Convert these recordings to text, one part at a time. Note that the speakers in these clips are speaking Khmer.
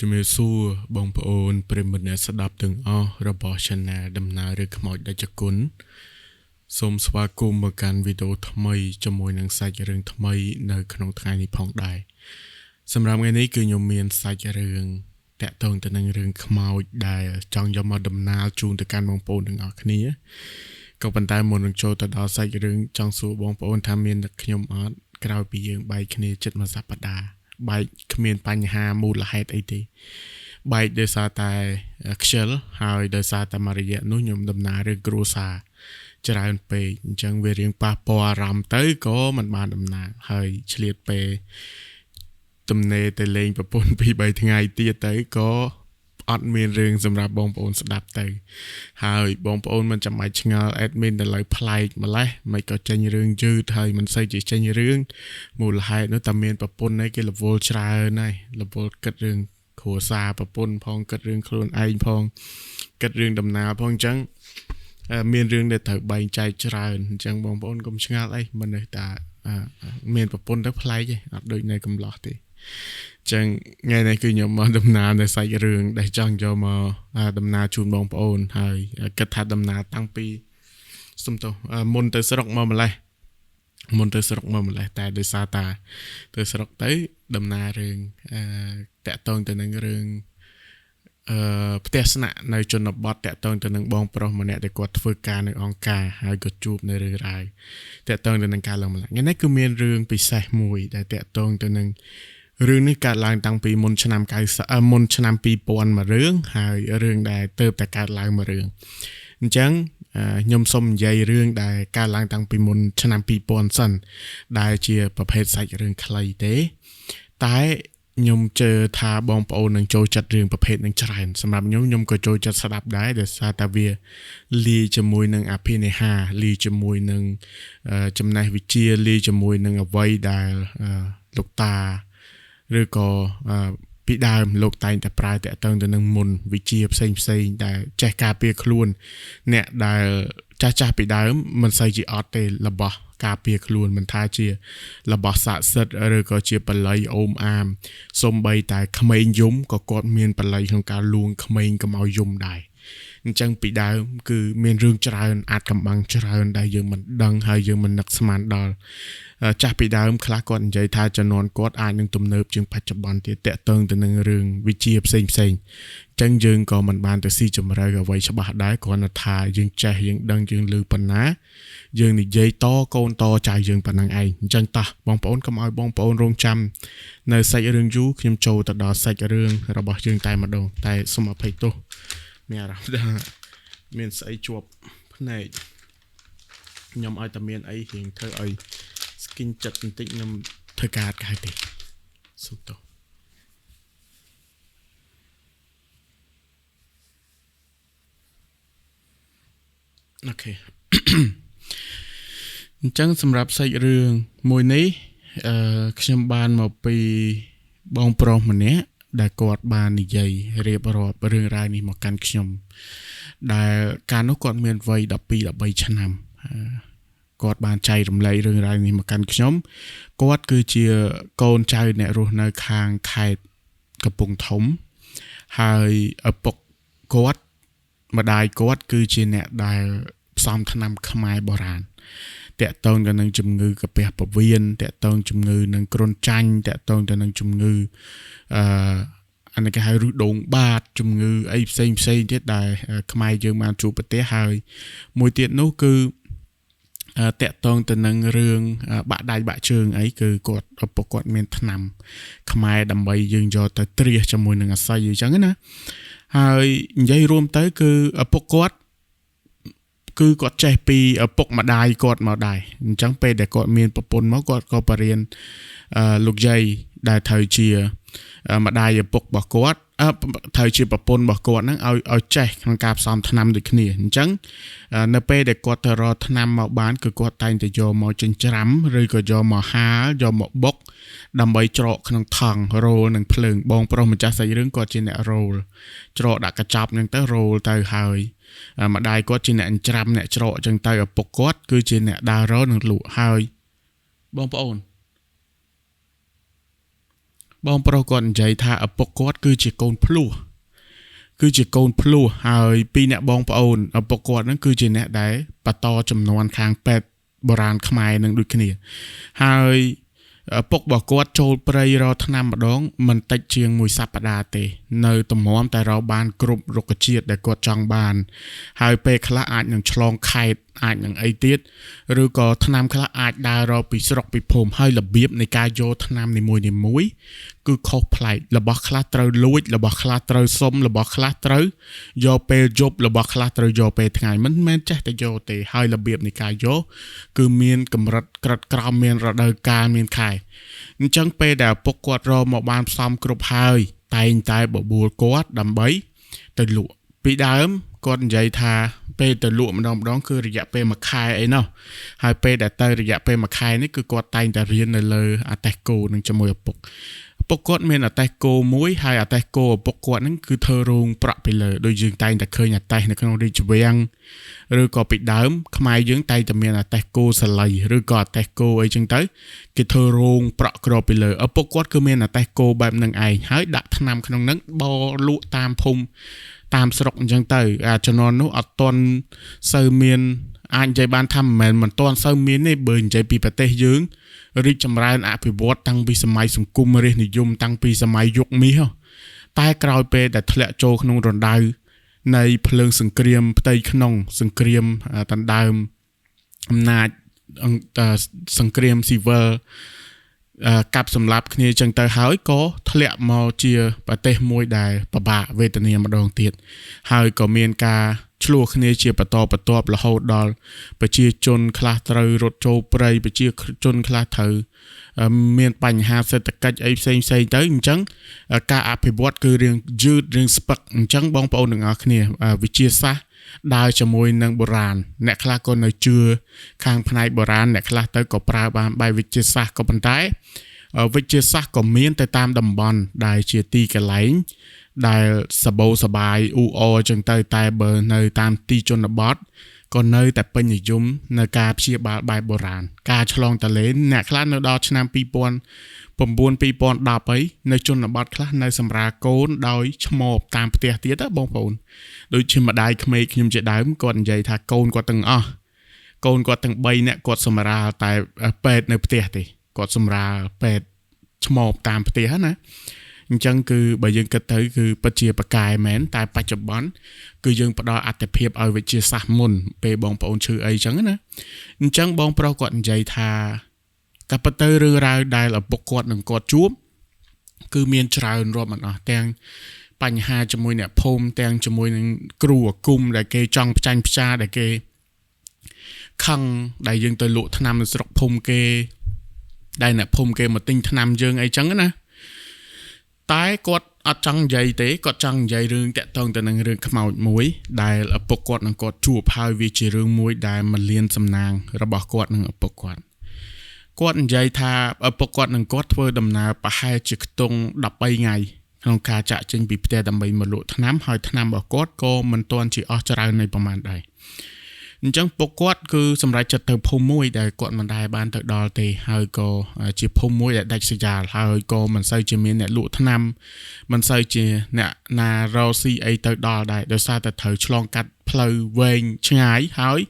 ជំរាបសួរបងប្អូនប្រិយមិត្តអ្នកស្ដាប់ទាំងអស់របស់ Channel ដំណើររឿងខ្មោចតេជគុណសូមស្វាគមន៍មកកាន់វីដេអូថ្មីជាមួយនឹងសាច់រឿងថ្មីនៅក្នុងថ្ងៃនេះផងដែរសម្រាប់ថ្ងៃនេះគឺខ្ញុំមានសាច់រឿងតាក់ទងទៅនឹងរឿងខ្មោចដែលចង់យកមកដំណាលជូនទៅកាន់បងប្អូនទាំងអស់គ្នាក៏ប៉ុន្តែមុននឹងចូលទៅដល់សាច់រឿងចង់សួរបងប្អូនថាមាននឹកខ្ញុំអត់ក្រោយពីយើងបែកគ្នាជិតមួយសប្តាហ៍បែកគ្មានបញ្ហាមូលហេតុអីទេបែកដោយសារតែខ្ជិលហើយដោយសារតែមួយរយៈនោះខ្ញុំដំណើររឿងគ្រួសារច្រើនពេកអញ្ចឹងវារៀងប៉ះពាល់អារម្មណ៍ទៅក៏មិនបានដំណើរហើយឆ្លៀតពេលទំនេរទៅលេងប្រពន្ធ2 3ថ្ងៃទៀតទៅក៏អត់មានរឿងសម្រាប់បងប្អូនស្ដាប់ទៅហើយបងប្អូនមិនចាំបាច់ឆ្ងល់ admin ទៅលើប្លែកម្លេះមិនក៏ចេញរឿងយឺតហើយមិនសូវជាចេញរឿងមូលហេតុនោះតែមានប្រពន្ធឯគេរវល់ច្រើនហើយរវល់គិតរឿងគ្រួសារប្រពន្ធផងគិតរឿងខ្លួនឯងផងគិតរឿងដំណើរផងអញ្ចឹងមានរឿងដែលត្រូវបែងចែកច្រើនអញ្ចឹងបងប្អូនកុំឆ្ងល់អីមិនទេតាមានប្រពន្ធទៅប្លែកទេអត់ដូចនៅកំឡោះទេចឹងថ្ងៃនេះគឺខ្ញុំមកដំណើរនៅសាច់រឿងដែលចង់យកមកដំណើរជូនបងប្អូនហើយគិតថាដំណើរតាំងពីសុំទោសមុនទៅស្រុកមកម្លេះមុនទៅស្រុកមកម្លេះតែដោយសារតាទៅស្រុកទៅដំណើររឿងតាក់ទងទៅនឹងរឿងផ្ទះស្នាក់នៅជនបទតាក់ទងទៅនឹងបងប្រុសម្នាក់ដែលគាត់ធ្វើការនៅអង្គការហើយក៏ជួបនៅរឿងរ៉ាវតាក់ទងទៅនឹងការឡើងម្ល៉េះថ្ងៃនេះគឺមានរឿងពិសេសមួយដែលតាក់ទងទៅនឹងរឿងនេះកើតឡើងតាំងពីមុនឆ្នាំ90មុនឆ្នាំ2000មួយរឿងហើយរឿងដែលទៅតែកើតឡើងមួយរឿងអញ្ចឹងខ្ញុំសូមនិយាយរឿងដែលកើតឡើងតាំងពីមុនឆ្នាំ2000សិនដែលជាប្រភេទសាច់រឿងខ្លីទេតែខ្ញុំជឿថាបងប្អូននឹងចូលចិត្តរឿងប្រភេទនឹងច្រើនសម្រាប់ខ្ញុំខ្ញុំក៏ចូលចិត្តស្ដាប់ដែរដោយសារតែវាលាយជាមួយនឹងអភិនិហាលាយជាមួយនឹងចំណេះវិជ្ជាលាយជាមួយនឹងអ្វីដែលលោកតាឬក៏ពីដើមលោកតែងតែប្រើតាក់ទងទៅនឹងមុនវិជ្ជាផ្សេងផ្សេងដែលចេះការពារខ្លួនអ្នកដែលចាស់ចាស់ពីដើមមិនសូវជាអត់ទេរបស់ការពារខ្លួនមិនថាជារបស់ស័ក្តិសិទ្ធិឬក៏ជាបល័យអូមអាមសំបីតែក្មេងយំក៏គាត់មានបល័យក្នុងការលួងក្មេងកុំឲ្យយំដែរអញ្ចឹងពីដើមគឺមានរឿងច្រើនអាចកំបាំងច្រើនដែលយើងមិនដឹងហើយយើងមិននឹកស្មានដល់ចាស់ពីដើមខ្លះគាត់និយាយថាជំនាន់គាត់អាចនឹងទំនើបជាងបច្ចុប្បន្នទៀតតាក់ទងទៅនឹងរឿងវិជ្ជាផ្សេងផ្សេងអញ្ចឹងយើងក៏មិនបានទៅស៊ីជម្រៅអ្វីច្បាស់ដែរគ្រាន់តែថាយើងចេះយើងដឹងយើងឮប៉ុណ្ណាយើងនិយាយតកូនតចៅយើងប៉ុណ្ណឹងឯងអញ្ចឹងតោះបងប្អូនកុំឲ្យបងប្អូនរងចាំនៅសាច់រឿងយូរខ្ញុំចូលទៅដល់សាច់រឿងរបស់យើងតែម្ដងតែសូមអភ័យទោសមានអារម្មណ៍ថាមានស្អីជាប់ភ្នែកខ្ញុំឲ្យតែមានអីរៀងធ្វើឲ្យស្គិនចិត្តបន្តិចខ្ញុំធ្វើការអត់កើតទេសុំទោសអូខេអញ្ចឹងសម្រាប់សាច់រឿងមួយនេះខ្ញុំបានមកពីបងប្រុសម្នាក់ដែលគាត់បាននិយាយរៀបរាប់រឿងរ៉ាវនេះមកកាន់ខ្ញុំដែលកាលនោះគាត់មានវ័យ12 13ឆ្នាំគាត់បានចែករំលែករឿងរ៉ាវនេះមកកាន់ខ្ញុំគាត់គឺជាកូនចៅអ្នករស់នៅខាងខេត្តកំពង់ធំហើយឪពុកគាត់ម្ដាយគាត់គឺជាអ្នកដែលផ្សំថ្នាំខ្មែរបុរាណតាក់ទងទៅនឹងជំងឺកាពះពោះវៀនតាក់ទងជំងឺនឹងគ្រុនចាញ់តាក់ទងទៅនឹងជំងឺអានេះគេហៅឫសដូងបាតជំងឺអីផ្សេងផ្សេងទៀតដែលខ្មែរយើងបានជួបប្រទះហើយមួយទៀតនោះគឺតាក់ទងទៅនឹងរឿងបាក់ដៃបាក់ជើងអីគឺគាត់ឪពុកគាត់មានថ្នាំខ្មែរដើម្បីយើងយកទៅត្រៀសជាមួយនឹងអាស័យអញ្ចឹងណាហើយនិយាយរួមទៅគឺឪពុកគាត់គឺគាត់ចេះពីឪពុកម្ដាយគាត់មកដែរអញ្ចឹងពេលដែលគាត់មានប្រពន្ធមកគាត់ក៏បរៀនលោកយាយដែលត្រូវជាម្ដាយឪពុករបស់គាត់ត្រូវជាប្រពន្ធរបស់គាត់ហ្នឹងឲ្យចេះក្នុងការផ្សំថ្នាំដូចគ្នាអញ្ចឹងនៅពេលដែលគាត់ទៅរកថ្នាំមកបានគឺគាត់តែងតែយកមកចិញ្ច្រាំឬក៏យកមកហាលយកមកបុកដើម្បីច្រកក្នុងថង់រោលនឹងភ្លើងបងប្រុសម្ចាស់សាច់រឿងគាត់ជាអ្នករោលច្រកដាក់កញ្ចប់ហ្នឹងទៅរោលទៅហើយម្ដាយគាត់ជាអ្នកចិញ្ច្រាំអ្នកច្រកអញ្ចឹងទៅឪពុកគាត់គឺជាអ្នកដើររកនឹងលក់ហើយបងប្អូន បងប្រុសគាត់និយាយថាឪពុកគាត់គឺជាកូនភ្លោះគឺជាកូនភ្លោះហើយពីរអ្នកបងប្អូនឪពុកគាត់ហ្នឹងគឺជាអ្នកដែលបន្តចំនួនខាងពេទ្យបុរាណខ្មែរនឹងដូចគ្នាហើយឪពុករបស់គាត់ចូលព្រៃរកថ្នាំម្ដងមិនតិចជាងមួយសប្តាហ៍ទេនៅទម្រាំតែរកបានគ្រប់រុក្ខជាតិដែលគាត់ចង់បានហើយពេលខ្លះអាចនឹងឆ្លងខេត្តអាចនឹងអីទៀតឬក៏ថ្នាំខ្លះអាចដើររកពីស្រុកពីភូមិហើយរបៀបនៃការយកថ្នាំនីមួយៗគឺខុសប្លែករបស់ខ្លះត្រូវលួចរបស់ខ្លះត្រូវសុំរបស់ខ្លះត្រូវយកពេលយប់របស់ខ្លះត្រូវយកពេលថ្ងៃមិនមែនចេះតែយកទេហើយរបៀបនៃការយកគឺមានកម្រិតក្រិតក្រមមានរដូវកាលមានខែអញ្ចឹងពេលដែលឪពុកគាត់រកមកបានផ្សំគ្រប់ហើយតែងតែបបួលគាត់ដើម្បីទៅលក់ពីដើមគាត់និយាយថាពេលទៅលក់ម្ដងម្ដងគឺរយៈពេលមួយខែអីណោះហើយពេលដែលទៅរយៈពេលមួយខែនេះគឺគាត់តែងតែរៀននៅលើអាតេះគោនឹងជាមួយឪពុកឪពុកគាត់មានអាតេះគោមួយហើយអាតេះគោឪពុកគាត់ហ្នឹងគឺធ្វើរោងប្រក់ពីលើដូចយើងតែងតែឃើញអាតេះនៅក្នុងរាជវាំងឬក៏ពីដើមខ្មែរយើងតែងតែមានអាតេះគោសាលីឬក៏អាតេះគោអីចឹងទៅគេធ្វើរោងប្រក់ក្របពីលើឪពុកគាត់គឺមានអាតេះគោបែបហ្នឹងឯងហើយដាក់ថ្នាំក្នុងហ្នឹងបលក់តាមភូមិតាមស្រុកអញ្ចឹងទៅអាជំនាន់នោះអត់ទាន់សូវមានអាចនិយាយបានថាមិនមែនមិនទាន់សូវមានទេបើនិយាយពីប្រទេសយើងរីកចម្រើនអភិវឌ្ឍតាំងពីសម័យសង្គមរាស្ត្រនិយមតាំងពីសម័យយុគមាសតែក្រោយពេលដែលធ្លាក់ចូលក្នុងរណ្ដៅនៃភ្លើងសង្គ្រាមផ្ទៃក្នុងសង្គ្រាមដណ្ដើមអំណាចសង្គ្រាមស៊ីវិលកាប់សម្លាប់គ្នាចឹងទៅហើយក៏ធ្លាក់មកជាប្រទេសមួយដែលពិបាកវេទនាម្ដងទៀតហើយក៏មានការឆ្លោះគ្នាជាបន្តបន្ទាប់រហូតដល់ប្រជាជនខ្លះត្រូវរត់ចូលព្រៃប្រជាជនខ្លះត្រូវមានបញ្ហាសេដ្ឋកិច្ចអីផ្សេងផ្សេងទៅអញ្ចឹងការអភិវឌ្ឍគឺរឿងយឺតរឿងស្ពឹកអញ្ចឹងបងប្អូនទាំងអស់គ្នាវិទ្យាសាស្ត្រដើរជាមួយនឹងបុរាណអ្នកខ្លះក៏នៅជឿខាងផ្នែកបុរាណអ្នកខ្លះទៅក៏ប្រើបានបែបវិទ្យាសាស្ត្រក៏ប៉ុន្តែវិទ្យាសាស្ត្រក៏មានទៅតាមតំបន់ដែលជាទីកន្លែងដែលសបោសបាយអ៊ូអរចឹងទៅតែបើនៅតាមទីជនបទក៏នៅតែពេញនិយមនៅការព្យាបាលបែបបុរាណការឆ្លងតលេអ្នកខ្លះនៅដល់ឆ្នាំ2009 2010អីនៅជនបទខ្លះនៅសម្រាលកូនដោយឆ្មបតាមផ្ទះទៀតណាបងប្អូនដូចជាម្ដាយក្មេកខ្ញុំជាដើមគាត់និយាយថាកូនគាត់ទាំងអស់កូនគាត់ទាំង3នាក់គាត់សម្រាលតែពេទ្យនៅផ្ទះទេគាត់សម្រាលពេទ្យឆ្មបតាមផ្ទះណាអញ្ចឹងគឺបើយើងគិតទៅគឺពិតជាប្រកែមែនតែបច្ចុប្បន្នគឺយើងផ្ដល់អត្ថភាពឲ្យវិទ្យាសាស្ត្រមុនពេលបងប្អូនឈឺអីចឹងណាអញ្ចឹងបងប្រុសគាត់និយាយថាក៏ប៉ុន្តែរឿងរ៉ាវដែលឪពុកគាត់នឹងគាត់ជួបគឺមានច្រើនរាប់មិនអស់ទាំងបញ្ហាជាមួយអ្នកភូមិទាំងជាមួយនឹងគ្រូអាគមដែលគេចង់ផ្ចាញ់ផ្ចាដែលគេខឹងដែលយើងទៅលក់ថ្នាំនៅស្រុកភូមិគេដែលអ្នកភូមិគេមកទិញថ្នាំយើងអីចឹងណាតែគាត់អត់ចង់និយាយទេគាត់ចង់និយាយរឿងតាក់ទងទៅនឹងរឿងខ្មោចមួយដែលឪពុកគាត់នឹងគាត់ជួបហើយវាជារឿងមួយដែលមិនលៀនសំណាងរបស់គាត់និងឪពុកគាត់គាត់និយាយថាឪពុកគាត់នឹងគាត់ធ្វើដំណើរប្រហែលជាខ្ទង់13ថ្ងៃក្នុងការចាក់ចេញពីផ្ទះដើម្បីមកលក់ថ្នាំហើយថ្នាំរបស់គាត់ក៏មិនទាន់ជាអស់ច្រើននៃប្រមាណដែរអញ្ចឹងពុកគាត់គឺសម្រេចចិត្តទៅភូមិមួយដែលគាត់មិនដែលបានទៅដល់ទេហើយក៏ជាភូមិមួយដែលដាច់ស្រយាលហើយក៏មិនសូវជាមានអ្នកលក់ថ្នាំមិនសូវជាអ្នកណារកស៊ីអីទៅដល់ដែរដោយសារតែត្រូវឆ្លងកាត់ផ្លូវវែងឆ្ងាយហើយ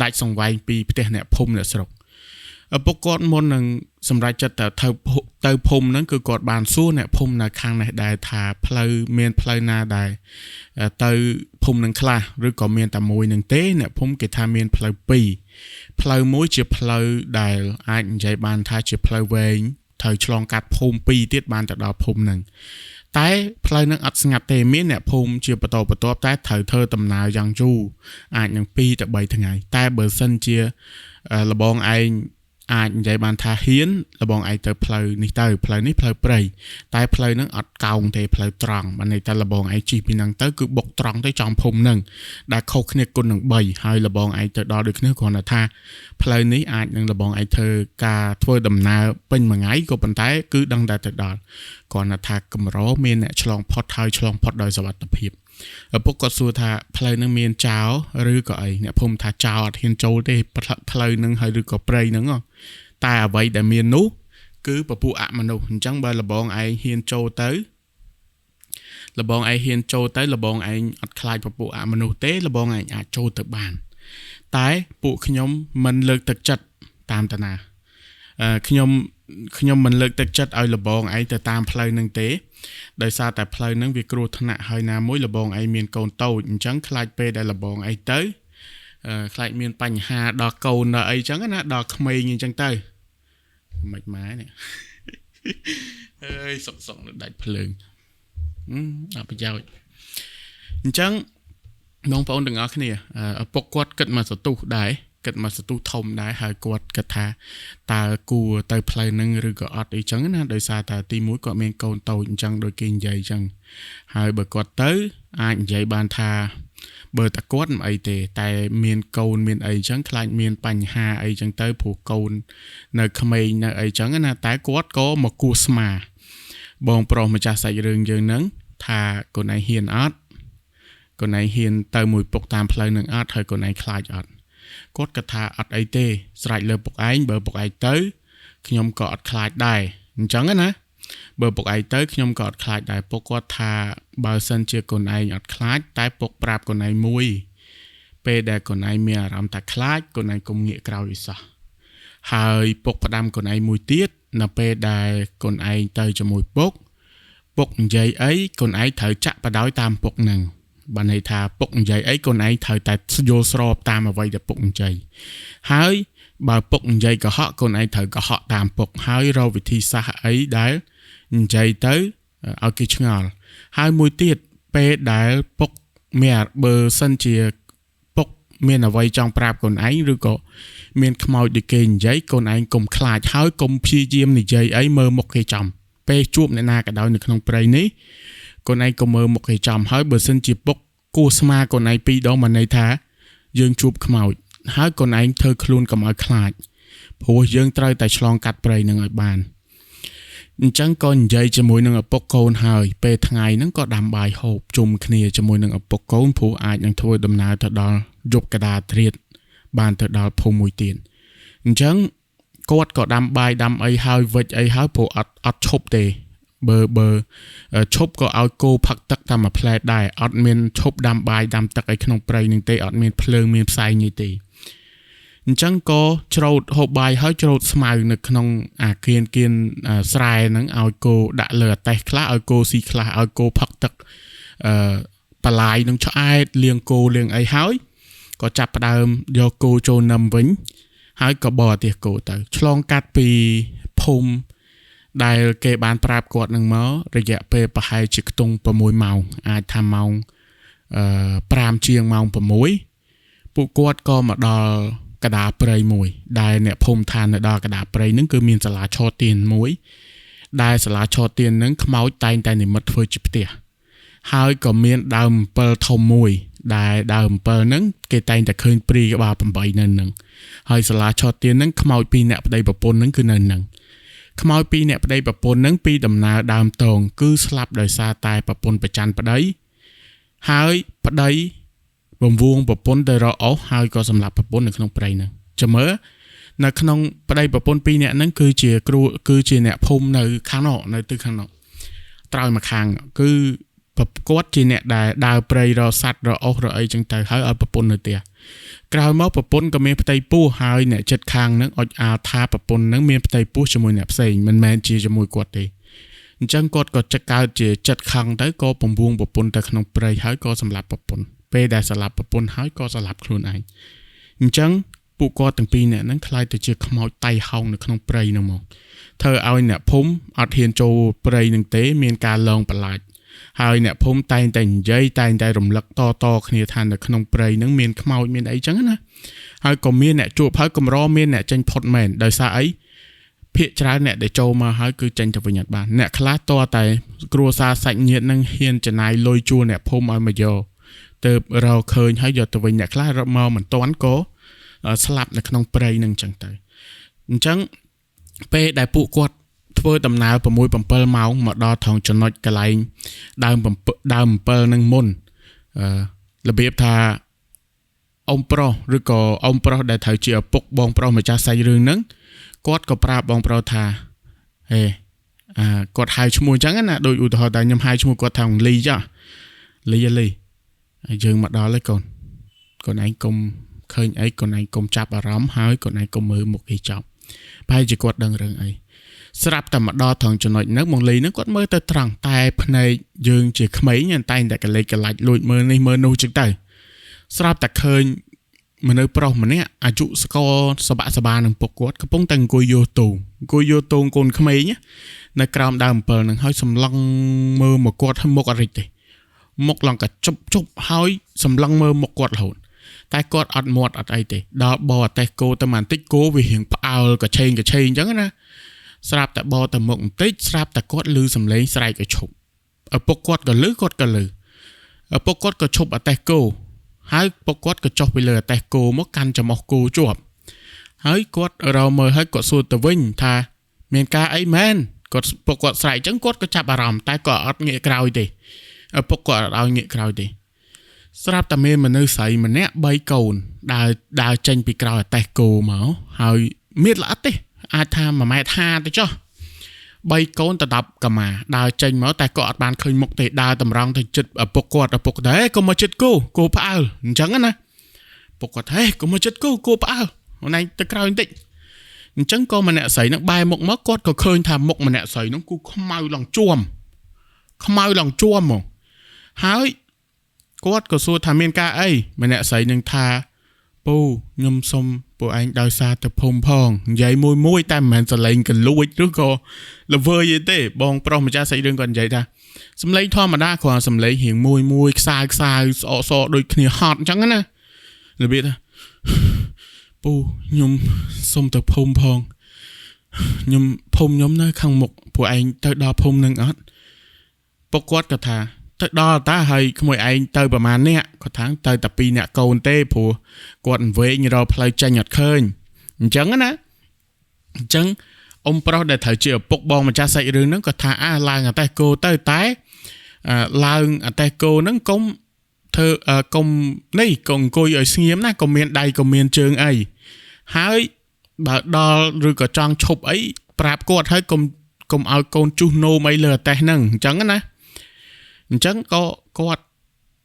ដាច់សង្វែងពីផ្ទះអ្នកភូមិអ្នកស្រុកឪពុកគាត់មុននឹងសម្រេចចិត្តទៅភូមិហ្នឹងគឺគាត់បានសួរអ្នកភូមិនៅខាងនេះដែរថាផ្លូវមានផ្លូវណាដែរទៅភូមិនឹងខ្លះឬក៏មានតែមួយនឹងទេអ្នកភូមិគេថាមានផ្លូវពីរផ្លូវមួយជាផ្លូវដែលអាចនិយាយបានថាជាផ្លូវវែងត្រូវឆ្លងកាត់ភូមិពីរទៀតបានទៅដល់ភូមិហ្នឹងតែផ្លូវនឹងអត់ស្ងាត់ទេមានអ្នកភូមិជាបន្តបន្ទាប់តែត្រូវធ្វើដំណើរយ៉ាងយូរអាចនឹង2ទៅ3ថ្ងៃតែបើសិនជាលបងឯងអាចនិយាយបានថាហ៊ានលបងឯងទៅផ្លូវនេះទៅផ្លូវនេះផ្លូវព្រៃតែផ្លូវហ្នឹងអត់កោងទេផ្លូវត្រង់បានន័យថាលបងឯងជិះពីហ្នឹងទៅគឺបុកត្រង់ទៅចំភូមិហ្នឹងដែលខុសគ្នាគុណនឹង3ហើយលបងឯងទៅដល់ដូចគ្នាគ្រាន់តែថាផ្លូវនេះអាចនឹងលបងឯងធ្វើការធ្វើដំណើរពេញមួយថ្ងៃក៏ប៉ុន្តែគឺដឹងតែទៅដល់គ្រាន់តែថាកម្រមានអ្នកឆ្លងផុតហើយឆ្លងផុតដោយសុវត្ថិភាពឪពុកគាត់សួរថាផ្លូវនឹងមានចោរឬក៏អីអ្នកភូមិថាចោរអត់ហ៊ានចូលទេផ្លូវនឹងហើយឬក៏ព្រៃនឹងតែអ្វីដែលមាននោះ គឺពពួកអមនុស្សអញ្ចឹងបើលបងឯងហ៊ានចូលទៅលបងឯងហ៊ានចូលទៅលបងឯងអត់ខ្លាចពពួកអមនុស្សទេលបងឯងអាចចូលទៅបានតែពួកខ្ញុំមិនលើកទឹកចិត្តតាមតាណាខ្ញុំមិនលើកទឹកចិត្តឲ្យលបងឯងទៅតាមផ្លូវនឹងទេដោយសារតែផ្លូវនឹងវាគ្រោះថ្នាក់ហើយណាមួយលបងឯងមានកូនតូចអញ្ចឹងខ្លាចពេលដែលលបងឯងទៅខ្លាចមានបញ្ហាដល់កូនដល់អីចឹងណាដល់ក្មេងអញ្ចឹងទៅមិនម៉ែនេះអើយសុកសុកនៅដាច់ភ្លើងអត់ប្រយោជន៍អញ្ចឹងបងប្អូនទាំងអស់គ្នាឪពុកគាត់គិតមកសន្ទុះដែរគិតមកសន្ទុះធំដែរហើយគាត់គិតថាតើគួរទៅផ្លូវនឹងឬក៏អត់អីចឹងណាដោយសារតែទីមួយគាត់មានកូនតូចអញ្ចឹងដូចគេនិយាយអញ្ចឹងហើយបើគាត់ទៅអាចនិយាយបានថាបើតែគាត់មិនអីទេតែមានកូនមានអីចឹងខ្លាចមានបញ្ហាអីចឹងទៅព្រោះកូននៅក្មេងនៅអីចឹងណាតែគាត់ក៏មកគោះស្មាបងប្រុសម្ចាស់សាច់រឿងយើងនឹងថាកូនឯងហ៊ានអត់កូនឯងហ៊ានទៅមួយពុកតាមផ្លូវនឹងអត់ហើយកូនឯងខ្លាចអត់គាត់ក៏ថាអត់អីទេស្រេចលើពុកឯងបើពុកឯងទៅខ្ញុំក៏អត់ខ្លាចដែរអញ្ចឹងណាបើពុកឯងទៅខ្ញុំក៏អត់ខ្លាចដែរពុកគាត់ថាបើសិនជាកូនឯងអត់ខ្លាចតែពុកប្រាប់កូនឯងមួយពេលដែលកូនឯងមានអារម្មណ៍ថាខ្លាចកូនឯងកុំងាកក្រោយអីសោះហើយពុកផ្ដាំកូនឯងមួយទៀតនៅពេលដែលកូនឯងទៅជាមួយពុកពុកនិយាយអីកូនឯងត្រូវចាក់បដោយតាមពុកនឹងបានន័យថាពុកនិយាយអីកូនឯងត្រូវតែយល់ស្របតាមអ្វីដែលពុកនិយាយហើយបើពុកនិយាយកុហកកូនឯងត្រូវកុហកតាមពុកហើយរកវិធីសាស្ត្រអីដែលនិយាយទៅឲ្យគេឆ្ងល់ហើយមួយទៀតពេលដែលពុកមានបើសិនជាពុកមានអ្វីចង់ប្រាប់កូនឯងឬក៏មានខ្មោចដូចគេនិយាយកូនឯងកុំខ្លាចហើយកុំព្យាយាមនិយាយអីមើលមុខគេចំពេលជួបអ្នកណាក៏ដោយនៅក្នុងព្រៃនេះកូនឯងកុំមើលមុខគេចំហើយបើសិនជាពុកគោះស្មាកូនឯងពីរដងមកន័យថាយើងជួបខ្មោចហើយកូនឯងធ្វើខ្លួនកុំឲ្យខ្លាចព្រោះយើងត្រូវតែឆ្លងកាត់ព្រៃនឹងឲ្យបានអញ្ចឹងក៏និយាយជាមួយនឹងឪពុកកូនហើយពេលថ្ងៃហ្នឹងក៏ដាំបាយហូបជុំគ្នាជាមួយនឹងឪពុកកូនព្រោះអាចនឹងធ្វើដំណើរទៅដល់យប់កដាត្រៀតបានទៅដល់ភូមិមួយទៀតអញ្ចឹងគាត់ក៏ដាំបាយដាំអីហើយវិចអីហើយព្រោះអត់ឈប់ទេបើឈប់ក៏ឲ្យគោផឹកទឹកតាមមួយផ្លែដែរអត់មានឈប់ដាំបាយដាំទឹកអីក្នុងព្រៃនឹងទេអត់មានភ្លើងមានផ្សែងនេះទេអញ្ចឹងក៏ច្រូតហូបបាយហើយច្រូតស្មៅនៅក្នុងអាគៀនស្រែហ្នឹងឲ្យគោដាក់លើអាតេះខ្លះឲ្យគោស៊ីខ្លះឲ្យគោផឹកទឹកបន្លាយនឹងឆ្អែតលាងគោលាងអីហើយក៏ចាប់ផ្ដើមយកគោចូលនឹមវិញហើយក៏បរអាទិះគោទៅឆ្លងកាត់ពីភូមិដែលគេបានប្រាប់គាត់នឹងមករយៈពេលប្រហែលជាខ្ទង់6ម៉ោងអាចថាម៉ោង5ជាងម៉ោង6ពួកគាត់ក៏មកដល់កដាព្រៃមួយដែលអ្នកភូមិឋាននៅដល់កដាព្រៃហ្នឹងគឺមានសាលាឆទានមួយដែលសាលាឆទានហ្នឹងខ្មោចតែងតែនិមិត្តធ្វើជាផ្ទះហើយក៏មានដើមអំពិលធំមួយដែលដើមអំពិលហ្នឹងគេតែងតែឃើញព្រីក្បាល8នៅហ្នឹងហើយសាលាឆទានហ្នឹងខ្មោចពីរអ្នកប្តីប្រពន្ធហ្នឹងគឺនៅហ្នឹងខ្មោចពីរអ្នកប្តីប្រពន្ធហ្នឹងពីដំណើរដើមតងគឺស្លាប់ដោយសារតែប្រពន្ធប្រច័នប្តីហើយប្តីបំវងប្រពន្ធទៅរកអស់ហើយក៏សម្លាប់ប្រពន្ធនៅក្នុងព្រៃហ្នឹងចាំមើលនៅក្នុងប្តីប្រពន្ធពីរអ្នកហ្នឹងគឺជាគ្រូគឺជាអ្នកភូមិនៅខាងនោះនៅទិសខាងនោះត្រើយមកខាងគឺគាត់ជាអ្នកដែលដើរព្រៃរកសត្វរកអស់រកអីចឹងទៅហើយឲ្យប្រពន្ធនៅផ្ទះក្រោយមកប្រពន្ធក៏មានផ្ទៃពោះហើយអ្នកចិត្តខាងហ្នឹងអុចអាលថាប្រពន្ធហ្នឹងមានផ្ទៃពោះជាមួយអ្នកផ្សេងមិនមែនជាជាមួយគាត់ទេអញ្ចឹងគាត់ក៏ចិត្តកើតជាចិត្តខឹងទៅក៏បំវងប្រពន្ធទៅក្នុងព្រៃហើយក៏សម្លាប់ប្រពន្ធពេលដែលសម្លាប់ប្រពន្ធហើយក៏សម្លាប់ខ្លួនឯងអញ្ចឹងពួកគាត់ទាំងពីរអ្នកហ្នឹងក្លាយទៅជាខ្មោចតៃហោងនៅក្នុងព្រៃហ្នឹងមកធ្វើឲ្យអ្នកភូមិអត់ហ៊ានចូលព្រៃហ្នឹងទេមានការលងប្រឡាចហើយអ្នកភូមិតែងតែនិយាយតែងតែរំលឹកតគ្នាថានៅក្នុងព្រៃហ្នឹងមានខ្មោចមានអីចឹងណាហើយក៏មានអ្នកជួបហើយកម្រមានអ្នកចេញផុតមែនដោយសារអីភាគច្រើនអ្នកដែលចូលមកហើយគឺចេញទៅវិញអត់បានអ្នកខ្លះតតែគ្រួសារសាច់ញាតិនឹងហ៊ានចំណាយលុយជួលអ្នកភូមិឲ្យមកយកទៅរកឃើញហើយយកទៅវិញអ្នកខ្លះរកមកមិនទាន់ក៏ស្លាប់នៅក្នុងព្រៃនឹងចឹងទៅអញ្ចឹងពេលដែលពួកគាត់ធ្វើដំណើរ6 7ម៉ោងមកដល់ថងចំណុចកន្លែងដើម7នឹងមុនរបៀបថាអ៊ំប្រុសឬក៏អ៊ំប្រុសដែលត្រូវជាឪពុកបងប្រុសម្ចាស់សាច់រឿងហ្នឹងគាត់ក៏ប្រាប់បងប្រុសថា ហេអាគាត់ហៅឈ្មោះអញ្ចឹងណាដូចឧទាហរណ៍តែខ្ញុំហៅឈ្មោះគាត់ថាលីចុះលីលីហើយយើងមកដល់ហើយកូនកូនឯងកុំឃើញអីកូនឯងកុំចាប់អារម្មណ៍ហើយកូនឯងកុំមើលមុខគេចប់ប្រហែលជាគាត់ដឹងរឿងអីស្រាប់តែមកដល់ត្រង់ចំណុចហ្នឹងបងលីហ្នឹងគាត់មើលទៅត្រង់តែភ្នែកយើងជាក្មេងតែតែកលេចកលាច់លួចមើលនេះមើលនោះចឹងទៅស្រាប់តែឃើញមនុស្សប្រុសម្នាក់អាយុស្កសបាក់សបានឹងពុកគាត់កំពុងតែអង្គុយយោទងអង្គុយយោទងកូនក្មេងនៅក្រោមដើមអំពិលហ្នឹងហើយសម្លឹងមើលមកគាត់ហើយមុខអរិចទេមុខឡើងក៏ជប់ជប់ហើយសម្លឹងមើលមុខគាត់រហូតតែគាត់អត់មាត់អត់អីទេដល់បរតេះគោទៅបន្តិចគោវារៀងផ្អើលកឆេងកឆេងអញ្ចឹងណាស្រាប់តែបរទៅមុខបន្តិចស្រាប់តែគាត់ឮសំឡេងស្រែកឲ្យឈប់ឪពុកគាត់ក៏ឮគាត់ក៏ឮឪពុកគាត់ក៏ឈប់អតេះគោហើយពុកគាត់ក៏ចុះពីលើអតេះគោមកកាន់ច្រមុះគោជាប់ហើយគាត់រកមើលហើយគាត់សួរទៅវិញថាមានការអីមែនគាត់ពុកគាត់ស្រែកអញ្ចឹងគាត់ក៏ចាប់អារម្មណ៍តែក៏អត់ងាកក្រោយទេឪពុកគាត់អត់ឲ្យងាកក្រោយទេស្រាប់តែមានមនុស្សស្រីម្នាក់3កូនដើរចេញពីក្រោយអតេះគោមកហើយមានល្អិតទេអាចថា1.50ម៉ែត្រទៅចុះ3កូនទៅ10កម្មាដើរចេញមកតែក៏អត់បានឃើញមុខទេដើរតម្រង់ទៅចិត្តឪពុកគាត់ឪពុកដែរកុំមកចិត្តគោគោផ្អើលអញ្ចឹងណាពុកគាត់ហេកុំមកចិត្តគោគោផ្អើលអូនឯងទៅក្រោយបន្តិចអញ្ចឹងក៏ម្នាក់ស្រីនឹងបែរមុខមកគាត់ក៏ឃើញថាមុខម្នាក់ស្រីនឹងគូខ្មៅឡើងជួមខ្មៅឡើងជួមហ្មងហើយគាត់ក៏សួរថាមានការអីម្នាក់ស្រីនឹងថាពូខ្ញុំសុំពួកឯងដោយសារទៅភូមិផងនិយាយមួយមួយតែមិនមែនសលេងកលួចឬក៏ល្វើយទេបងប្រុសម្ចាស់សាច់រឿងគាត់និយាយថាសំឡេងធម្មតាគ្រាន់សំឡេងរៀងមួយមួយខ្សៅខ្សៅស្អកសដូចគ្នាហត់អញ្ចឹងណារបៀបថាពូខ្ញុំសុំទៅភូមិផងខ្ញុំភូមិខ្ញុំនៅខាងមុខពួកឯងទៅដល់ភូមិនឹងអត់ពុកគាត់ក៏ថាទៅដល់តាហើយក្មួយឯងទៅប្រហែលអ្នកគាត់ថាទៅតែ2អ្នកកូនទេព្រោះគាត់វែងរកផ្លូវចេញអត់ឃើញអញ្ចឹងណាអញ្ចឹងអ៊ំប្រុសដែលត្រូវជាឪពុកបងម្ចាស់សាច់រឿងហ្នឹងគាត់ថាអាឡើងអតេះគោទៅតែឡើងអតេះគោហ្នឹងកុំធ្វើកុំនេះកុំអង្គុយឲ្យស្ងៀមណាកុំមានដៃកុំមានជើងអីហើយបើដល់ឬក៏ចង់ឈប់អីប្រាប់គាត់ហើយកុំឲ្យកូនជុះនោមអីលើអតេះហ្នឹងអញ្ចឹងណាអញ្ចឹងក៏គាត់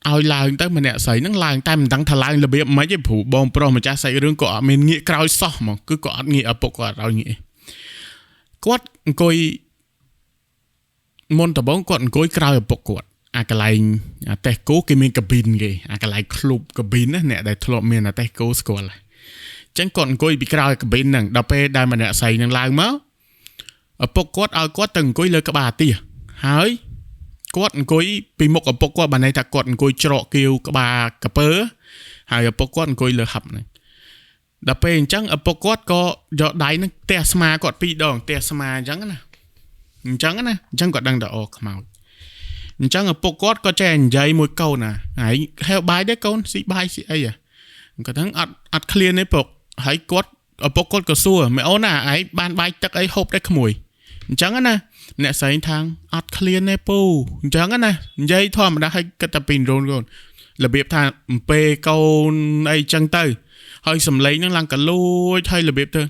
ឲ្យឡើងទៅម្នាក់ស្រីហ្នឹងឡើងតែមិនដឹងថាឡើងរបៀបម៉េចទេព្រោះបងប្រុសម្ចាស់សាច់រឿងក៏អត់មានងាកក្រោយសោះហ្មងគឺក៏អត់ងាកឪពុកគាត់ឲ្យងាកគាត់អង្គុយមុនដំបូងគាត់អង្គុយក្រោយឪពុកគាត់អាកន្លែងអាតេះគោគេមានកាប៊ីនគេអាកន្លែងក្លុបកាប៊ីនណាអ្នកដែលធ្លាប់មានអាតេះគោស្គាល់អញ្ចឹងគាត់អង្គុយពីក្រោយកាប៊ីនហ្នឹងដល់ពេលដែលម្នាក់ស្រីហ្នឹងឡើងមកឪពុកគាត់ឲ្យគាត់ទៅអង្គុយលើក្បាលអាទិហើយគាត់អង្គុយពីមុខឪពុកគាត់បានន័យថាគាត់អង្គុយច្រកគៀវក្បាលកពើហើយឪពុកគាត់អង្គុយលើហឹបហ្នឹងដល់ពេលអញ្ចឹងឪពុកគាត់ក៏យកដៃហ្នឹងទះស្មាគាត់ពីរដងទះស្មាអញ្ចឹងណាអញ្ចឹងណាអញ្ចឹងគាត់ដឹងតែអូខ្មោចអញ្ចឹងឪពុកគាត់ក៏ចេះនិយាយមួយកូនណាហើយហេវបាយទេកូនស៊ីបាយស៊ីអីគាត់ហ្នឹងអត់ឃ្លានទេពុកហើយគាត់ឪពុកគាត់ក៏សួរម៉ែអូនណាឯងបានបាយទឹកអីហូបដែរក្មួយអញ្ចឹងណាអ្នកស្រីថាងអត់ឃ្លានទេពូអញ្ចឹងណានិយាយធម្មតាឲ្យគិតតែពីរូនកូនរបៀបថាអំពេកូនអីចឹងទៅហើយសំឡេងហ្នឹងឡើងកលួចហើយរបៀបទៅ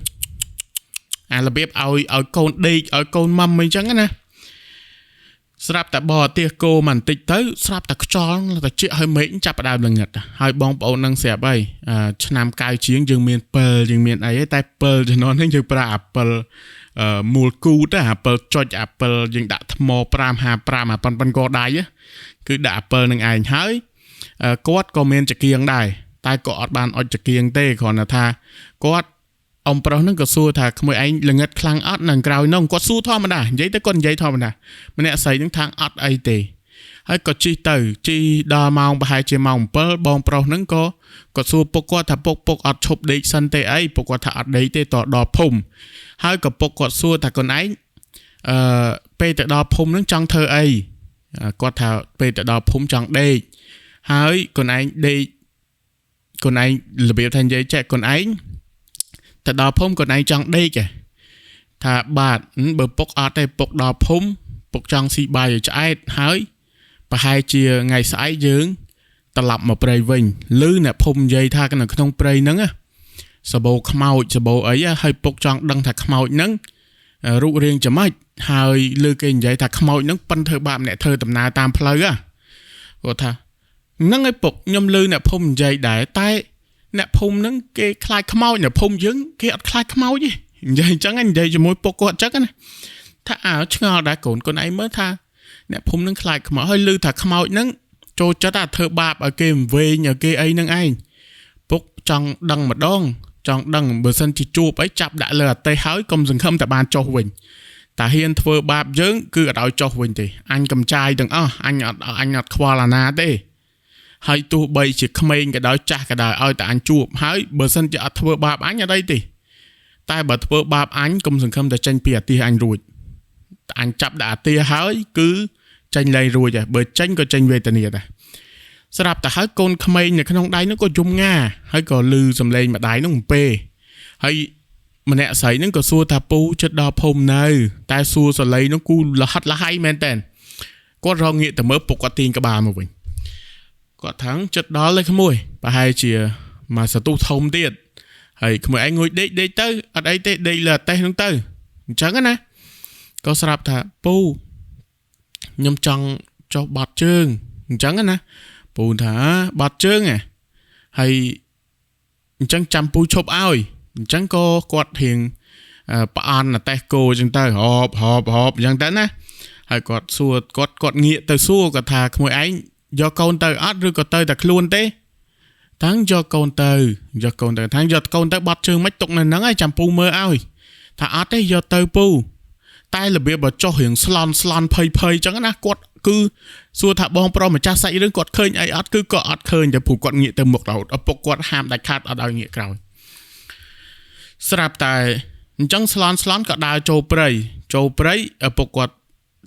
អារបៀបឲ្យកូនដេកឲ្យកូនម៉ាំអីចឹងណាស្រាប់តែបរទេសគោមកបន្តិចទៅស្រាប់តែខ្យល់តែជក់ឲ្យមេឃចាប់ផ្ដើមល្ងឹតហើយបងប្អូននឹងស្រាប់ហើយឆ្នាំ9ជាងយើងមានពិលយើងមានអីតែពិលជំនាន់ហ្នឹងយើងប្រើអាពិលមូលគូតអាពិលចុចអាពិលយើងដាក់ថ្ម555អាប៉ុនប៉ុនកដៃគឺដាក់អាពិលនឹងឯងហើយគាត់ក៏មានចង្គៀងដែរតែក៏អត់បានអុចចង្គៀងទេគ្រាន់តែថាគាត់អ៊ំប្រុសហ្នឹងក៏សួរថាក្មួយឯងល្ងឹតខ្លាំងអត់នៅក្រោយនោះគាត់សួរធម្មតានិយាយទៅគាត់និយាយធម្មតាម្នាក់ស្រីហ្នឹងថាអត់អីទេហើយក៏ជិះទៅជិះដល់ម៉ោងប្រហែលជាម៉ោង7បងប្រុសហ្នឹងក៏គាត់សួរពុកគាត់ថាពុកអត់ឈប់ដេកសិនទេអីពុកគាត់ថាអត់ដេកទេតដល់ភូមិហើយក៏ពុកគាត់សួរថាកូនឯងពេលទៅដល់ភូមិហ្នឹងចង់ធ្វើអីគាត់ថាពេលទៅដល់ភូមិចង់ដេកហើយកូនឯងដេកកូនឯងរបៀបថានិយាយចេះកូនឯងទៅដល់ភូមិកូនឯងចង់ដេកឯងថាបាទបើពុកអត់ទេពុកដល់ភូមិពុកចង់ស៊ីបាយឲ្យឆ្អែតហើយប្រហែលជាថ្ងៃស្អែកយើងត្រឡប់មកព្រៃវិញឬអ្នកភូមិនិយាយថានៅក្នុងព្រៃហ្នឹងសបោខ្មោចសបោអីហើយពុកចង់ដឹងថាខ្មោចហ្នឹង រូបរាងចាំម៉េចហើយលើគេនិយាយថាខ្មោចហ្នឹងប៉ិនធ្វើបាបអ្នកធ្វើដំណើរតាមផ្លូវហ៎គាត់ថាហ្នឹងឯពុកខ្ញុំឮអ្នកភូមិនិយាយដែរតែអ្នកភូមិហ្នឹងគេខ្លាចខ្មោចអ្នកភូមិយើងគេអត់ខ្លាចខ្មោចទេនិយាយអញ្ចឹងនិយាយជាមួយពុកគាត់អញ្ចឹងណាថាអើឆ្ងល់ដែរកូនកូនឯងមើលថាអ្នកភូមិហ្នឹងខ្លាចខ្មោចហើយឮថាខ្មោចហ្នឹងចូលចិត្តអាធ្វើបាបឲ្យគេវែងឲ្យគេអីហ្នឹងឯងពុកចង់ដឹងម្ដងចង់ដឹងបើសិនជាជួបអីចាប់ដាក់លើអតេហើយកុំសង្ឃឹមតែបានចុះវិញតាហ៊ានធ្វើបាបយើងគឺអត់ឲ្យចុះវិញទេអញកំចាយទាំងអស់អញអត់ខ្វល់អាណាទេហើយទោះបីជាក្មេងក៏ដោយចាស់ក៏ដោយឲ្យតែអញជួបហើយបើសិនជាអត់ធ្វើបាបអញអត់អីទេតែបើធ្វើបាបអញកុំសង្ឃឹមតែចេញពីអាទិសអញរួចអញចាប់ដាក់អាទិសហើយគឺចេញលែងរួចហើយបើចេញក៏ចេញវេទនាដែរស្រាប់តែហើយកូនក្មេងនៅក្នុងដៃនោះក៏យំងាហើយក៏លឺសំឡេងម្ដាយនោះអំពេហើយម្នាក់ស្រីហ្នឹងក៏សួរថាពូចិត្តដល់ភូមិនៅតែសួរសលេងនោះគូលហិតលហៃមែនតើគាត់រងងាកទៅមើលពុកគាត់ទាញក្បាលមកវិញគាត់ថាចិត្តដល់ហើយក្មួយប្រហែលជាមួយសន្ទុះធំទៀតហើយក្មួយឯងងុយដេកដេកទៅអត់អីទេដេកលើអតេះហ្នឹងទៅអញ្ចឹងណាក៏ស្រាប់ថាពូខ្ញុំចង់ចុះបាត់ជើងអញ្ចឹងណាពូថាបាត់ជើងហ៎ហើយអញ្ចឹងចាំពូឈប់ឲ្យអញ្ចឹងក៏គាត់រៀងប្រអន់អតេះគោអញ្ចឹងទៅហបហបហបអញ្ចឹងទៅណាហើយគាត់សួរគាត់ងាកទៅសួរគាត់ថាក្មួយឯងយកកូនទៅអត់ឬក៏ទៅតែខ្លួនទេតាំងយកកូនទៅយកកូនទៅថាយកកូនទៅបាត់ជើងមិនទុកនៅហ្នឹងហើយចាំពូមើលឲ្យថាអត់ទេយកទៅពូតែរបៀបបើចុះរៀងស្លន់ស្លន់ភ័យភ័យអញ្ចឹងណាគាត់គឺសួរថាបងប្រុសម្ចាស់សាច់រឿងគាត់ឃើញអីអត់គឺក៏អត់ឃើញតែព្រោះគាត់ងាកទៅមុខរហូតឪពុកគាត់ហាមដាច់ខាតអត់ឲ្យងាកក្រោយស្រាប់តែអញ្ចឹងស្លន់ស្លន់ក៏ដើរចូលព្រៃចូលព្រៃឪពុកគាត់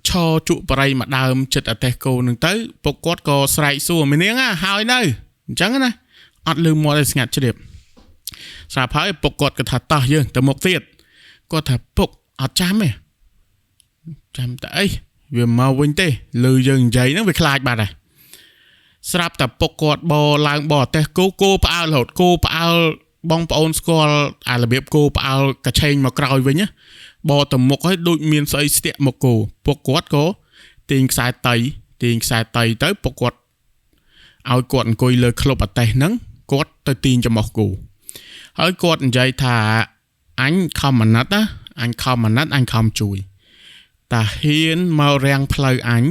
ឈរជក់បរិយមកដើមចិត្តអតេះគោនឹងទៅពុកគាត់ក៏ស្រែកសួរមីនាងហើយនៅអញ្ចឹងណាអត់លឺមាត់ឲ្យស្ងាត់ជ្រាបស្រាប់ហើយពុកគាត់ក៏ថាតោះយើងទៅមុខទៀតគាត់ថាពុកអត់ចាំទេចាំតែអីវាមកវិញទេលឺយើងនិយាយហ្នឹងវាខ្លាចបាត់ហើយស្រាប់តែពុកគាត់បឡើងបអតេះគោគោផ្អើលរហូតគោផ្អើលបងប្អូនស្គាល់អារបៀបគោផ្អើលកឆេងមកក្រោយវិញណាបទៅមុខហើយដូចមានស្អីស្ទាក់មកគោពុកគាត់ក៏ទាញខ្សែតៃទាញខ្សែតៃទៅពុកគាត់ឲ្យគាត់អង្គុយលើក្លុបអតេះហ្នឹងគាត់ទៅទាញច្រមុះគោហើយគាត់និយាយថាអញខំអាណិតណាអញខំអាណិតអញខំជួយតាហ៊ានមករាំងផ្លូវអញ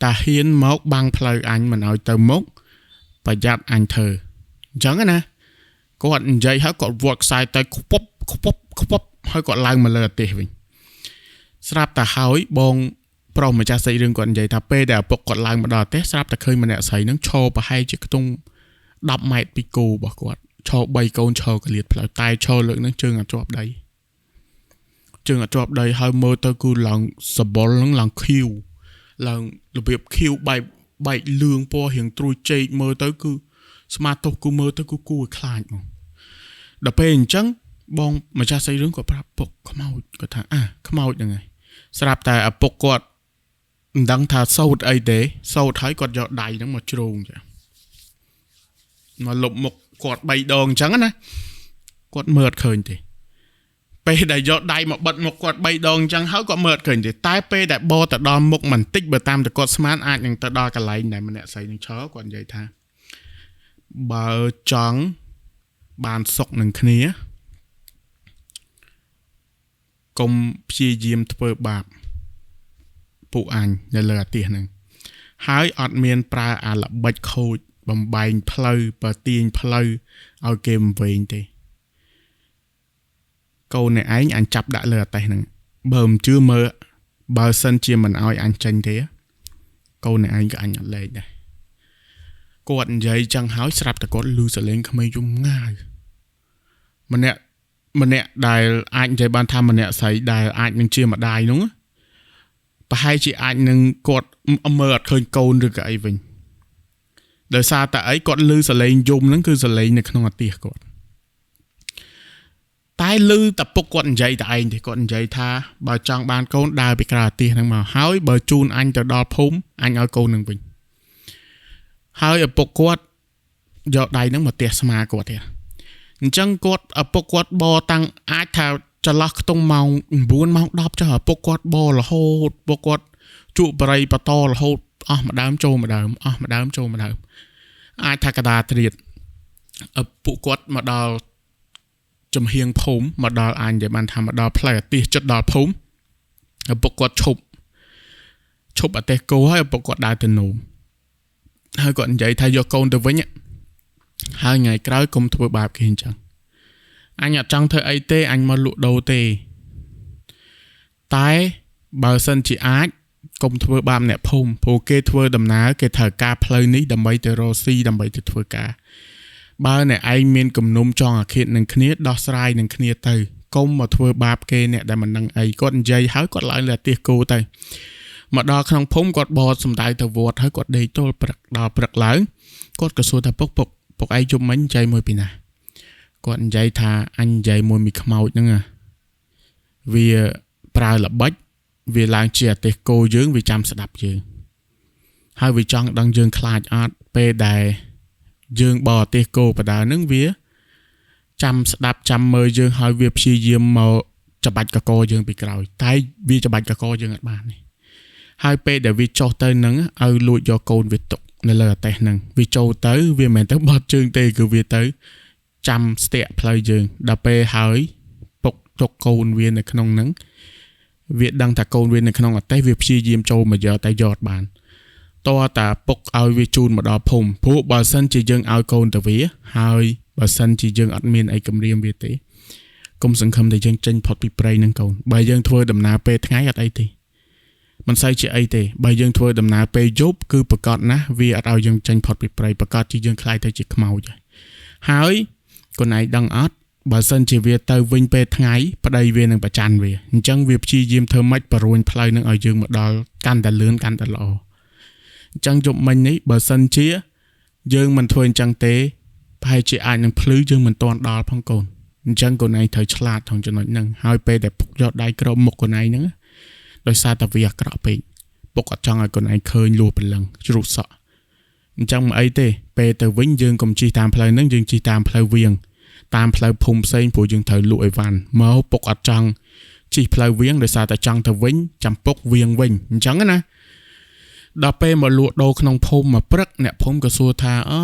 តាហ៊ានមកបាំងផ្លូវអញមិនឲ្យទៅមុខប្រយ័ត្នអញធ្វើអញ្ចឹងណាគាត់និយាយហើយគាត់វត្តខ្សែទៅខ្ពប់ខ្ពប់ខ្ពប់ហើយគាត់ឡើងមកលើអទេសវិញស្រាប់តែហើយបងប្រុសម្ចាស់សាច់រឿងគាត់និយាយថាពេលដែលឪពុកគាត់ឡើងមកដល់អទេសស្រាប់តែឃើញម្នាក់ស្រីនឹងឈរប្រហែលជាខ្ទង់10ម៉ែត្រពីគោរបស់គាត់ឈរ3កូនឈរកលៀតផ្លូវតែឈរលើកនឹងជើងអត់ជាប់ដីជើងអត់ជាប់ដីហើយមើលទៅគឺឡើងសបល់នឹងឡើងខៀវឡើងរបៀបខៀវបែកបែកលឿងពណ៌រៀងត្រួយចេកមើលទៅគឺស្មាទោសគឺមើលទៅគឺគួរឲ្យខ្លាចហ្មងដល់ពេលអញ្ចឹងបងម្ចាស់សាច់រឿងគាត់ប្រាប់ពុកខ្មោចគាត់ថាអាខ្មោចហ្នឹងហើយស្រាប់តែឪពុកគាត់មិនដឹងថាសោតអីទេសោតហើយគាត់យកដៃហ្នឹងមកជ្រងចាមកលុបមុខគាត់3ដងអញ្ចឹងណាគាត់មើលអត់ឃើញទេពេលដែលយកដៃមកបិទមុខគាត់3ដងអញ្ចឹងហើយគាត់មើលអត់ឃើញទេតែពេលដែលបទៅដល់មុខបន្តិចបើតាមតែគាត់ស្មានអាចនឹងទៅដល់កន្លែងដែលម្នាក់ស្រីនឹងឈរគាត់និយាយថាបើចង់បានសុខនឹងគ្នាកុំព្យាយាមធ្វើបាបពួកអញនៅលើអាទិសហ្នឹងហើយអត់មានប្រើអាល្បិចខូចបំបែងផ្លូវបើទាញផ្លូវឲ្យគេមិនវែងទេកូនអ្នកឯងអញចាប់ដាក់លើអាតេះហ្នឹងបើមិនជឿមើលបើសិនជាមិនឲ្យអញចេញទេកូនអ្នកឯងក៏អញអត់លែងដែរគាត់និយាយចឹងហើយស្រាប់តែគាត់លឺសលេងក្មេងយំងាយម្នាក់ម្នាក់ដែលអាចនិយាយបានថាម្នាក់ស្រីដែលអាចនឹងជាម្ដាយនោះប្រហែលជាអាចនឹងគាត់មើលអត់ឃើញកូនឬក៏អីវិញដោយសារតែអីគាត់លឺសលេងយំហ្នឹងគឺសលេងនៅក្នុងអាទិសគាត់តែលឺតែពុកគាត់និយាយតែឯងទេគាត់និយាយថាបើចង់បានកូនដើរពីក្រៅអាទិសហ្នឹងមកហើយបើជូនអញទៅដល់ភូមិអញឲ្យកូននឹងវិញហើយឪពុកគាត់យកដៃហ្នឹងមកទះស្មាគាត់ទៀតអញ្ចឹងគាត់ឪពុកគាត់បតាំងអាចថា ចន្លោះខ្ទង់ម៉ោង9ម៉ោង10ចុះឪពុកគាត់បរហូតពុកគាត់ជក់បរិយបន្តរហូតអស់ម្ដើមចូលម្ដើមអស់ម្ដើមចូលម្ដើមអាចថាកដាត្រៀតឪពុកគាត់មកដល់ចំហៀងភូមិមកដល់អញនិយាយបានថាមកដល់ផ្លូវអាទិសចិត្តដល់ភូមិឪពុកគាត់ឈប់ឈប់អាទិសគោហើយឪពុកគាត់ដើរទៅនោមហើយគាត់និយាយថាយកកូនទៅវិញហើយថ្ងៃក្រោយកុំធ្វើបាបគេអញ្ចឹងអញអត់ចង់ធ្វើអីទេអញមកលក់ដូរទេតែបើសិនជាអាចកុំធ្វើបាបអ្នកភូមិព្រោះគេធ្វើដំណើរគេត្រូវការផ្លូវនេះដើម្បីទៅរកស៊ីដើម្បីទៅធ្វើការបើអ្នកឯងមានគំនុំចង់អាឃាតនឹងគ្នាដោះស្រាយនឹងគ្នាទៅកុំមកធ្វើបាបគេអ្នកដែលមិនដឹងអីគាត់និយាយហើយគាត់ឡើងលើអាទិសគោទៅមកដល់ក្នុងភូមិគាត់បត់សំដៅទៅវត្តហើយគាត់ដេកទល់ព្រឹកដល់ព្រឹកឡើងគាត់ក៏សួរថាពុកពុកពុកឯងជុំមិញនិយាយមួយពីណាគាត់និយាយថាអញនិយាយមួយមីខ្មោចហ្នឹងវាប្រើល្បិចវាឡើងជាអាទិសគោយើងវាចាំស្ដាប់យើងហើយវាចង់ដឹងយើងខ្លាចអត់ពេលដែលយើងបរទេសគោបដានឹងវាចាំស្ដាប់ចាំមើលយើងហើយវាព្យាយាមមកច្បាច់កកយើងពីក្រោយតែវាច្បាច់កកយើងអត់បានទេហើយពេលដែលវាចុះទៅនឹងឲ្យលួចយកកូនវាទុកនៅលើអាតេសហ្នឹងវាចូលទៅវាមិនមែនទៅបត់ជើងទេគឺវាទៅចាំស្ទាក់ផ្លូវយើងដល់ពេលហើយពុកទុកកូនវានៅក្នុងហ្នឹងវាដឹងថាកូនវានៅក្នុងអាតេសវាព្យាយាមចូលមកយកតែយកអត់បានតើតាពុកឲ្យវាជូនមកដល់ភូមិព្រោះបើសិនជាយើងឲ្យកូនទៅវាហើយបើសិនជាយើងអត់មានអីគំរាមវាទេកុំសង្ឃឹមតែយើងចេញផុតពីព្រៃនឹងកូនបើយើងធ្វើដំណើរពេលថ្ងៃអត់អីទេមិនសូវជាអីទេបើយើងធ្វើដំណើរពេលយប់គឺប្រកាសណាស់វាអត់ឲ្យយើងចេញផុតពីព្រៃប្រកាសជាយើងខ្លាយទៅជាខ្មោចហើយកូនឯងដឹងអត់បើសិនជាវាទៅវិញពេលថ្ងៃប្តីវានឹងប្រច័នវាអញ្ចឹងវាព្យាយាមធ្វើម៉េចបរួញផ្លូវនឹងឲ្យយើងមកដល់កាន់តែលឿនកាន់តែល្អអញ្ចឹងយប់មិញនេះបើសិនជាយើងមិនធ្វើអញ្ចឹងទេប្រហែលជាអាចនឹងភ្លឺយើងមិនទាន់ដល់ផងកូនអញ្ចឹងកូនឯងត្រូវឆ្លាតក្នុងចំណុចហ្នឹងហើយពេលដែលពុកយកដៃគ្របមុខកូនឯងហ្នឹងដោយសារតែវាអាក្រក់ពេកពុកអត់ចង់ឲ្យកូនឯងឃើញលួព្រលឹងជ្រុះសក់អញ្ចឹងមិនអីទេពេលទៅវិញយើងកុំជិះតាមផ្លូវហ្នឹងយើងជិះតាមផ្លូវវៀងតាមផ្លូវភូមិផ្សេងព្រោះយើងត្រូវលក់អីវ៉ាន់មកពុកអត់ចង់ជិះផ្លូវវៀងដោយសារតែចង់ទៅវិញចាំពុកវៀងវិញអញ្ចឹងណាដល់ពេលមកលក់ដូរក្នុងភូមិមកព្រឹកអ្នកភូមិក៏សួរថាអឺ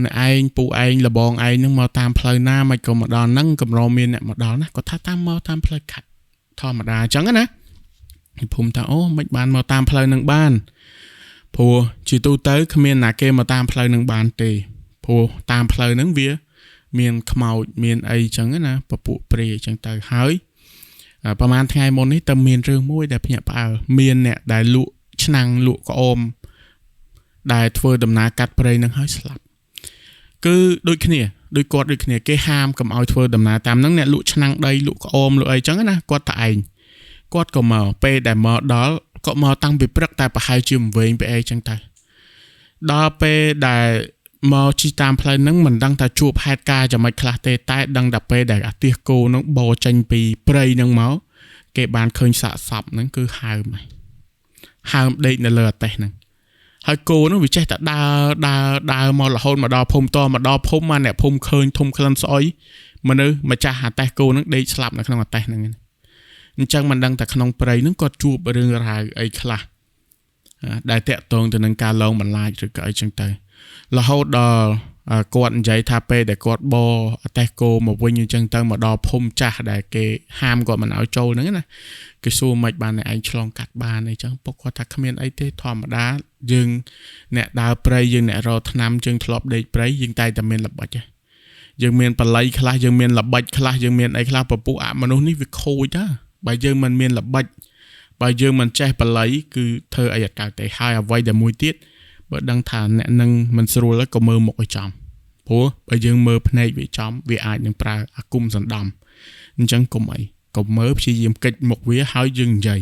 អ្នកឯងពូឯងលបងឯងនឹងមកតាមផ្លូវណាមិនក៏មកដល់ហ្នឹងកម្រមានអ្នកមកដល់ណាគាត់ថាតាមមកតាមផ្លូវខាត់ធម្មតាអញ្ចឹងណាភូមិថាអូមិនបានមកតាមផ្លូវនឹងបានព្រោះជាទូទៅគ្មានណាគេមកតាមផ្លូវនឹងបានទេព្រោះតាមផ្លូវហ្នឹងវាមានខ្មោចមានអីចឹងណាពពួកព្រាយចឹងទៅហើយប្រហែលថ្ងៃមុននេះតើមានរឿងមួយដែលភ្ញាក់ផ្អើលមានអ្នកដែលលក់ឆ្នាំងលក់ក្អមដែលធ្វើដំណើរកាត់ព្រៃនឹងហើយស្លាប់គឺដូចគ្នាដូចគាត់ដូចគ្នាគេហាមកុំឲ្យធ្វើដំណើរតាមហ្នឹងអ្នកលក់ឆ្នាំងដីលក់ក្អមលក់អីចឹងណាគាត់តែឯងគាត់ក៏មកពេលដែលមកដល់ក៏មកតាំងពីព្រឹកតែប្រហែលជាវែងពីអីចឹងទៅដល់ពេលដែលមកជិះតាមផ្លូវហ្នឹងមិនដឹងថាជួបហេតុការណ៍យ៉ាងម៉េចខ្លះទេតែដឹងតែពេលដែលអាទិសគោហ្នឹងបោចេញពីព្រៃហ្នឹងមកគេបានឃើញសាកសពហ្នឹងគឺហើមហើយហើមដេកនៅលើអាតេសហ្នឹងហើយគោហ្នឹងវាចេះតែដើរដើរដើរមករហូតមកដល់ភូមិតមកដល់ភូមិមកអ្នកភូមិឃើញធំក្លិនស្អុយមនុស្សម្ចាស់អាតេសគោហ្នឹងដេកស្លាប់នៅក្នុងអាតេសហ្នឹងអញ្ចឹងមិនដឹងតែក្នុងព្រៃហ្នឹងគាត់ជួបរឿងរ៉ាវអីខ្លះដែលតាក់ទងទៅនឹងការលងបន្លាចឬក៏អីចឹងទៅរហូតដល់គាត់និយាយថាពេលដែលគាត់បអតេសគោមកវិញអញ្ចឹងទៅមកដល់ភូមិចាស់ដែលគេហាមគាត់មិនឲ្យចូលហ្នឹងណាគេសួរមិនបានអ្នកឯងឆ្លងកាត់បានអីចឹងពុកគាត់ថាគ្មានអីទេធម្មតាយើងអ្នកដើរព្រៃយើងអ្នករកថ្នាំយើងធ្លាប់ដេកព្រៃយើងតែមានល្បិចយើងមានបល័យខ្លះយើងមានល្បិចខ្លះយើងមានអីខ្លះពពុះអមនុស្សនេះវាខូចតាបើយើងមិនមានល្បិចបើយើងមិនចេះបល័យគឺធ្វើអីអត់កើតទេហើយអ្វីដែលមួយទៀតបើដឹងថាអ្នកនឹងមិនស្រួលក៏មើលមុខឲ្យចំព្រោះបើយើងមើលភ្នែកវាចំវាអាចនឹងប្រើអាគមសណ្ដំអញ្ចឹងកុំអីកុំមើលព្យាយាមកិច្ចមុខវាហើយយើងនិយាយ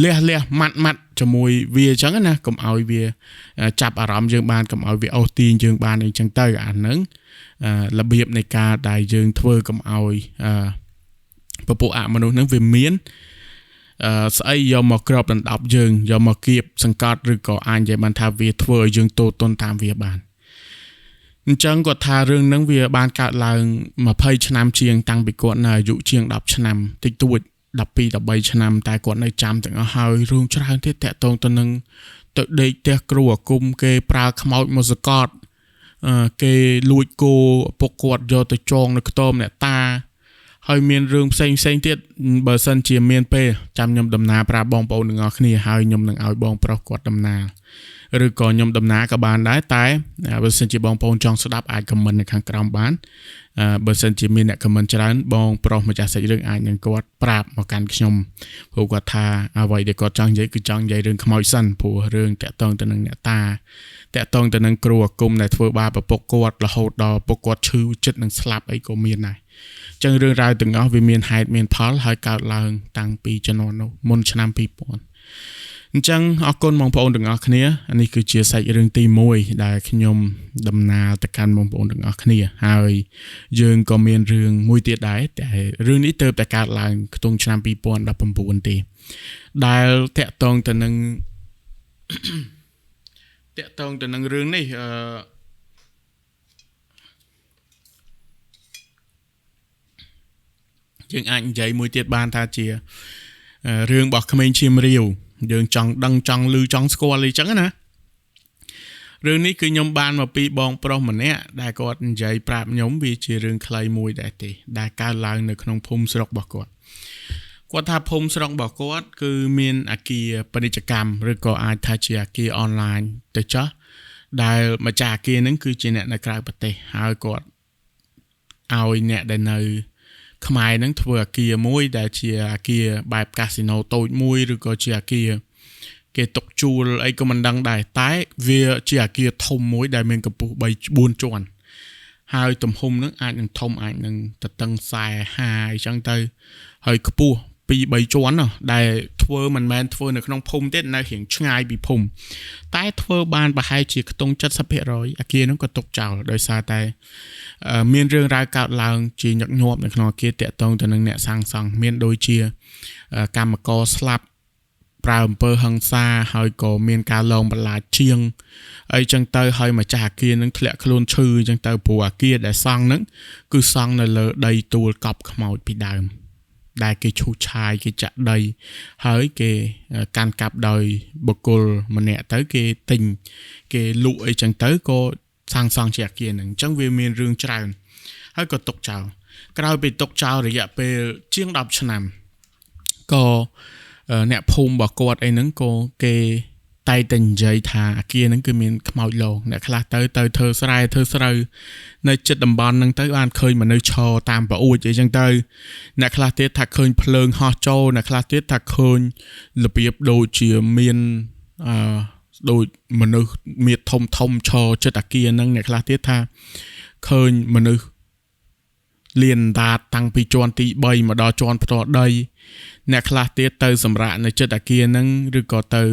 លះលះម៉ាត់ម៉ាត់ជាមួយវាអញ្ចឹងណាកុំឲ្យវាចាប់អារម្មណ៍យើងបានកុំឲ្យវាអូសទាញយើងបានអីចឹងទៅអាហ្នឹងរបៀបនៃការដែលយើងធ្វើកុំឲ្យពពួកអមនុស្សហ្នឹងវាមានស្អីយកមកក្របដណ្ដប់យើងយកមកគៀបសង្កត់ឬក៏អាចនិយាយបានថាវាធ្វើឲ្យយើងទោទនតាមវាបាន អញ្ចឹងគាត់ថារឿងហ្នឹងវាបានកើតឡើង20ឆ្នាំជាងតាំងពីគាត់នៅអាយុជាង10ឆ្នាំតិចតួច12 13ឆ្នាំតែគាត់នៅចាំទាំងអស់ហើយរឿងច្រើនទៀតតាក់ទងទៅនឹងទៅដេកផ្ទះគ្រូអាគមគេប្រើខ្មោចមកសកត់គេលួចគោឪពុកគាត់យកទៅចងនៅខ្ទមអ្នកតាហើយមានរឿងផ្សេងផ្សេងទៀតបើសិនជាមានពេលចាំខ្ញុំដំណើរប្រាប់បងប្អូនទាំងអស់គ្នាហើយខ្ញុំនឹងឲ្យបងប្រុសគាត់ដំណើរឬក៏ខ្ញុំដំណើរក៏បានដែរតែបើសិនជាបងប្អូនចង់ស្ដាប់អាច comment នៅខាងក្រោមបានបើសិនជាមានអ្នក comment ច្រើនបងប្រុសម្ចាស់សាច់រឿងអាចនឹងគាត់ប្រាប់មកកាន់ខ្ញុំព្រោះគាត់ថាអ្វីដែលគាត់ចង់និយាយគឺចង់និយាយរឿងខ្មោចសិនព្រោះរឿងតាក់ទងទៅនឹងអ្នកតាតាក់ទងទៅនឹងគ្រូអាគមដែលធ្វើបាបឪពុកគាត់រហូតដល់ឪពុកគាត់ឈឺចិត្តនឹងស្លាប់អីក៏មានដែរចឹងរឿងរ៉ាវទាំងអស់វាមានហេតុមានផលហើយកើតឡើងតាំងពីជំនាន់នោះមុនឆ្នាំ2000អញ្ចឹងអរគុណបងប្អូនទាំងអស់គ្នានេះគឺជាសាច់រឿងទី1ដែលខ្ញុំដំណើរទៅកាន់បងប្អូនទាំងអស់គ្នាហើយយើងក៏មានរឿងមួយទៀតដែរតែរឿងនេះទើបតែកើតឡើងក្នុងឆ្នាំ2019ទេដែលតាក់ទងទៅនឹងតាក់ទងទៅនឹងរឿងនេះយើងអាចនិយាយមួយទៀតបានថាជារឿងរបស់ក្មេងឈាមរាវយើងចង់ដឹងចង់ឮចង់ស្គាល់អីចឹងណារឿងនេះគឺខ្ញុំបានមកពីបងប្រុសម្នាក់ដែលគាត់និយាយប្រាប់ខ្ញុំវាជារឿងខ្លីមួយដែរទេដែលកើតឡើងនៅក្នុងភូមិស្រុករបស់គាត់គាត់ថាភូមិស្រុករបស់គាត់គឺមានអាគារពាណិជ្ជកម្មឬក៏អាចថាជាអាគារអនឡាញទៅចោះដែលម្ចាស់អាគារហ្នឹងគឺជាអ្នកនៅក្រៅប្រទេសហើយគាត់ឲ្យអ្នកដែលនៅខ្មែរហ្នឹងធ្វើអាគារមួយដែលជាអាគារបែបកាស៊ីណូតូចមួយឬក៏ជាអាគារគេទុកជួលអីក៏មិនដឹងដែរតែវាជាអាគារធំមួយដែលមានកម្ពស់3 4ជាន់ហើយទំហំហ្នឹងអាចនឹងធំអាចនឹងតតឹង40 50អីចឹងទៅហើយខ្ពស់2 3ជាន់ដែលធ្វើមិនមែនធ្វើនៅក្នុងភូមិទេនៅរៀងឆ្ងាយពីភូមិតែធ្វើបានប្រហែលជាខ្ទង់ 70% អាគារហ្នឹងក៏ទុកចោលដោយសារតែមានរឿងរ៉ាវកើតឡើងជាញឹកញាប់នៅក្នុងអាគារតាក់ទងទៅនឹងអ្នកសាងសង់មានដូចជាកម្មករស្លាប់ប្រើអំពើហិង្សាហើយក៏មានការលងបន្លាចជាងអីចឹងទៅហើយម្ចាស់អាគារនឹងធ្លាក់ខ្លួនឈឺអញ្ចឹងទៅព្រោះអាគារដែលសង់ហ្នឹងគឺសង់នៅលើដីទួលកប់ខ្មោចពីដើមដែលគេឈូសឆាយគេចាក់ដីហើយគេកាន់កាប់ដោយបុគ្គលម្នាក់ទៅគេទិញគេលក់អីចឹងទៅក៏សាងសង់ជាអាគារហ្នឹងអញ្ចឹងវាមានរឿងច្រើនហើយក៏ទុកចោលក្រោយពីទុកចោលរយៈពេលជាង10ឆ្នាំក៏អ្នកភូមិរបស់គាត់អីហ្នឹងក៏គេតែតែនិយាយថាអាគារហ្នឹងគឺមានខ្មោចលងអ្នកខ្លះទៅធ្វើស្រែធ្វើស្រូវនៅជិតតំបន់ហ្នឹងទៅបានឃើញមនុស្សឈរតាមប្អួចអីចឹងទៅអ្នកខ្លះទៀតថាឃើញភ្លើងហោះចូលអ្នកខ្លះទៀតថាឃើញរបៀបដូចជាមានដូចមនុស្សមៀតធំធំឈរជិតអាគារហ្នឹងអ្នកខ្លះទៀតថាឃើញមនុស្សលៀនដាតតាំងពីជាន់ទី3មកដល់ជាន់ផ្ទាល់ដីអ្នកខ្លះទៀតទៅសម្រាកនៅចិត្តអាគារហ្នឹងឬក៏ទៅ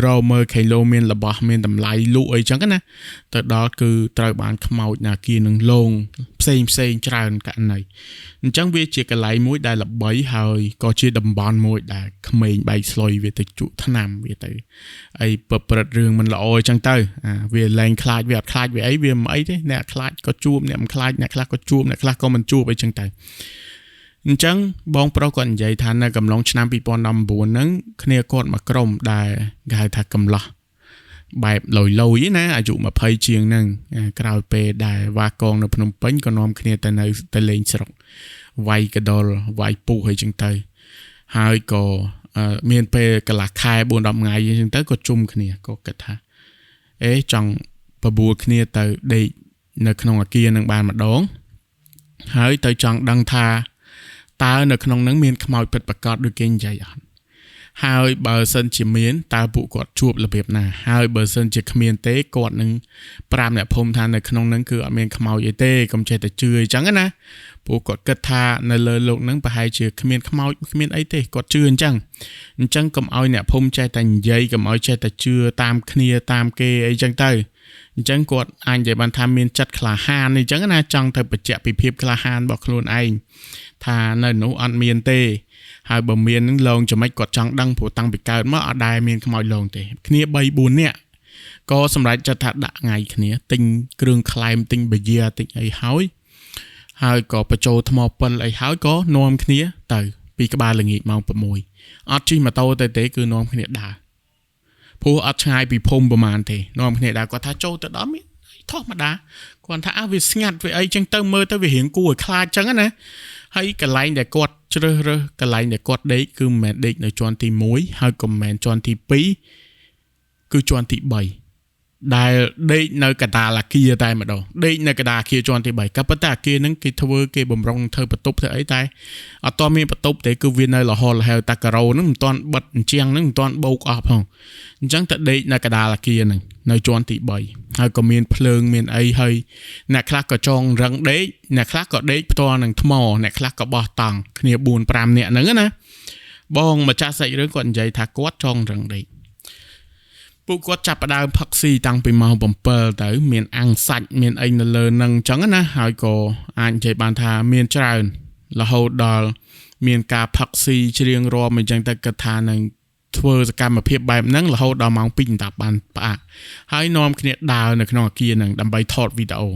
រកមើលគីឡូមានរបស់មានតម្លៃលក់អីចឹងណាទៅដល់គឺត្រូវបានខ្មោចនៅអាគារនឹងលងផ្សេងផ្សេងច្រើនករណីអញ្ចឹងវាជាកន្លែងមួយដែលល្បីហើយក៏ជាតំបន់មួយដែលក្មេងបែកស្លុយវាទៅជក់ថ្នាំវាទៅអីប្រព្រឹត្តរឿងមិនល្អអញ្ចឹងទៅវាលែងខ្លាចវាអត់ខ្លាចវាអីវាមិនអីទេអ្នកខ្លាចក៏ជួបអ្នកមិនខ្លាចអ្នកខ្លះក៏ជួបអ្នកខ្លះក៏មិនជួបអីចឹងទៅអញ្ចឹងបងប្រុសគាត់និយាយថានៅកំឡុងឆ្នាំ2019ហ្នឹងគ្នាគាត់មួយក្រុមដែលគេហៅថាកំឡោះបែបលយលយណាអាយុ20ជាងហ្នឹងក្រោយពេលដែលវ៉ាកងនៅភ្នំពេញក៏នាំគ្នាទៅនៅទៅលេងស្រុកវាយកដុលវាយពុះអីចឹងទៅហើយក៏មានពេលកន្លះខែ4 10ថ្ងៃអញ្ចឹងទៅក៏ជុំគ្នាក៏គិតថាអេចង់បបួលគ្នាទៅដេកនៅក្នុងអាគារនឹងបានម្ដងហើយទៅចង់ដឹងថាតើនៅក្នុងនឹងមានខ្មោចពិតប្រាកដដូចគេនិយាយអត់ហើយបើសិនជាមានតើពួកគាត់ជួបរបៀបណាហើយបើសិនជាគ្មានទេគាត់នឹងប្រាប់អ្នកភូមិថានៅក្នុងនឹងគឺអត់មានខ្មោចអីទេកុំចេះតែជឿអញ្ចឹងណាពួកគាត់គិតថានៅលើលោកនឹងប្រហែលជាគ្មានខ្មោចគ្មានអីទេគាត់ជឿអញ្ចឹងអញ្ចឹងកុំឲ្យអ្នកភូមិចេះតែនិយាយកុំឲ្យចេះតែជឿតាមគ្នាតាមគេអីចឹងទៅអញ្ចឹងគាត់អាចនិយាយបានថាមានចិត្តក្លាហានអញ្ចឹងណាចង់ទៅបញ្ជាក់ពីភាពក្លាហានរបស់ខ្លួនឯងថានៅនោះអត់មានទេហើយបើមាននឹងលងចំណិចគាត់ចង់ដឹងព្រោះតាំងពីកើតមកអត់ដែលមានខ្មោចលងទេគ្នា3 4នាក់ ក៏សម្រេចចិត្តថាដាក់ថ្ងៃគ្នាទិញគ្រឿងក្លែមទិញបាយាទិញអីហើយហើយក៏បញ្ចូលថ្មពិលអីហើយក៏នាំគ្នាទៅពីក្បាលល្ងាចម៉ោង6អត់ជិះម៉ូតូទៅទេគឺនាំគ្នាដើរព្រោះអត់ឆ្ងាយពីភូមិប្រហែលទេនាំគ្នាដើរគាត់ថាចូលទៅដល់មានធម្មតាគាត់ថាអើវាស្ងាត់វាអីចឹងទៅមើលទៅវារៀងគួរឲ្យខ្លាចចឹងណាហើយកន្លែងដែលគាត់ជ្រើសរើសកន្លែងដែលគាត់ដេកគឺមិនមែនដេកនៅជាន់ទី1ហើយក៏មិនមែនជាន់ទី2គឺជាន់ទី3ដែលដេកនៅកណ្ដាលអាគារតែម្ដងដេកនៅកណ្ដាលអាគារជាន់ទី3ក៏ប៉ុន្តែអាគារហ្នឹងគេធ្វើគេបំរុងធ្វើបន្ទប់ធ្វើអីតែអត់ទាន់មានបន្ទប់ទេគឺវានៅលហលហែវតាការ៉ូហ្នឹងមិនទាន់បិទអញ្ចឹងហ្នឹងមិនទាន់បោកអស់ផងអញ្ចឹងទៅដេកនៅកណ្ដាលអាគារហ្នឹងនៅជាន់ទី3ហើយក៏មានភ្លើងមានអីហើយអ្នកខ្លះក៏ចងរឹងដេកអ្នកខ្លះក៏ដេកផ្ទាល់នឹងថ្មអ្នកខ្លះក៏បោះតង់គ្នា4 5នាក់ហ្នឹងណាបងម្ចាស់សាច់រឿងគាត់និយាយថាគាត់ចងរឹងដេកពួកគាត់ចាប់ផ្ដើមផឹកស៊ីតាំងពីម៉ោង7ទៅមានអាំងសាច់មានអីនៅលើនឹងអញ្ចឹងណាហើយក៏អាចនិយាយបានថាមានច្រើនរហូតដល់មានការផឹកស៊ីច្រៀងរាំអញ្ចឹងទៅគិតថានឹងធ្វើសកម្មភាពបែបហ្នឹងរហូតដល់ម៉ោង2 10បានផ្អាកហើយនាំគ្នាដើរនៅក្នុងអាគារហ្នឹងដើម្បីថតវីដេអូ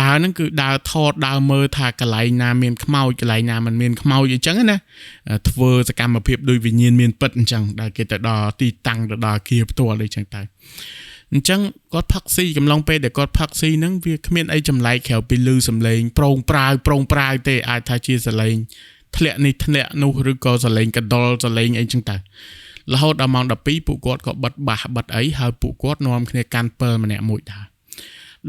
ដើរហ្នឹងគឺដើរថតដើរមើលថាកន្លែងណាមានខ្មោចកន្លែងណាមិនមានខ្មោចអញ្ចឹងណាធ្វើសកម្មភាពដោយវិញ្ញាណមានពិតអញ្ចឹងដែលគេទៅដល់ទីតាំងទៅដល់អាគារផ្ទាល់អីចឹងទៅអញ្ចឹងគាត់ផឹកស៊ីកំឡុងពេលដែលគាត់ផឹកស៊ីហ្នឹងវាគ្មានអីចម្លែកក្រៅពីឮសំឡេងប្រងប្រាវប្រងប្រាវទេអាចថាជាសំឡេងធ្លាក់នេះធ្លាក់នោះឬក៏សំឡេងកដុលសំឡេងអីចឹងទៅរហូតដល់ម៉ោង12ពួកគាត់ក៏បិទបាសបិទអីហើយពួកគាត់នាំគ្នាកាន់ពិលម្នាក់មួយដើរ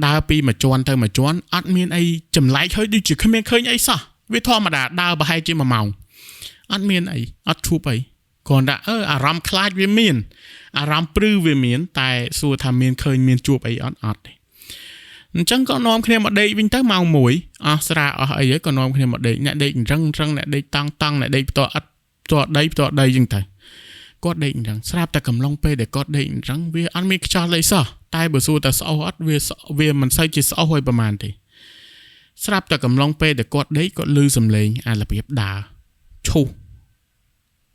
ដើរពីមួយជាន់ទៅមួយជាន់អត់មានអីចម្លែកហើយដូចជាគ្មានឃើញអីសោះវាធម្មតាដើរប្រហែលជា1ម៉ោងអត់មានអីអត់ឈប់អីគ្រាន់តែអារម្មណ៍ខ្លាចវាមានអារម្មណ៍ព្រឺវាមានតែសួរថាមានឃើញមានជួបអីអត់អត់ទេអញ្ចឹងក៏នាំគ្នាមកដេកវិញទៅម៉ោង1អស់ស្រាអស់អីហើយក៏នាំគ្នាមកដេកអ្នកដេករឹងរឹងអ្នកដេកតង់តង់អ្នកដេកផ្ទាល់អត់ផ្ទាល់ដីផ្ទាល់ដីអញ្ចឹងទៅគាត់ដេកអញ្ចឹងស្រាប់តែកំឡុងពេលដែលគាត់ដេកអញ្ចឹងវាអត់មានខ្យល់អីសោះតែបើសួរតែស្អុះអត់វាមិនសូវជាស្អុះឲ្យប្រហែលទេស្រាប់តែកំឡុងពេលដែលគាត់ដេកគាត់ឮសំឡេងអារបៀបដើរឈុះ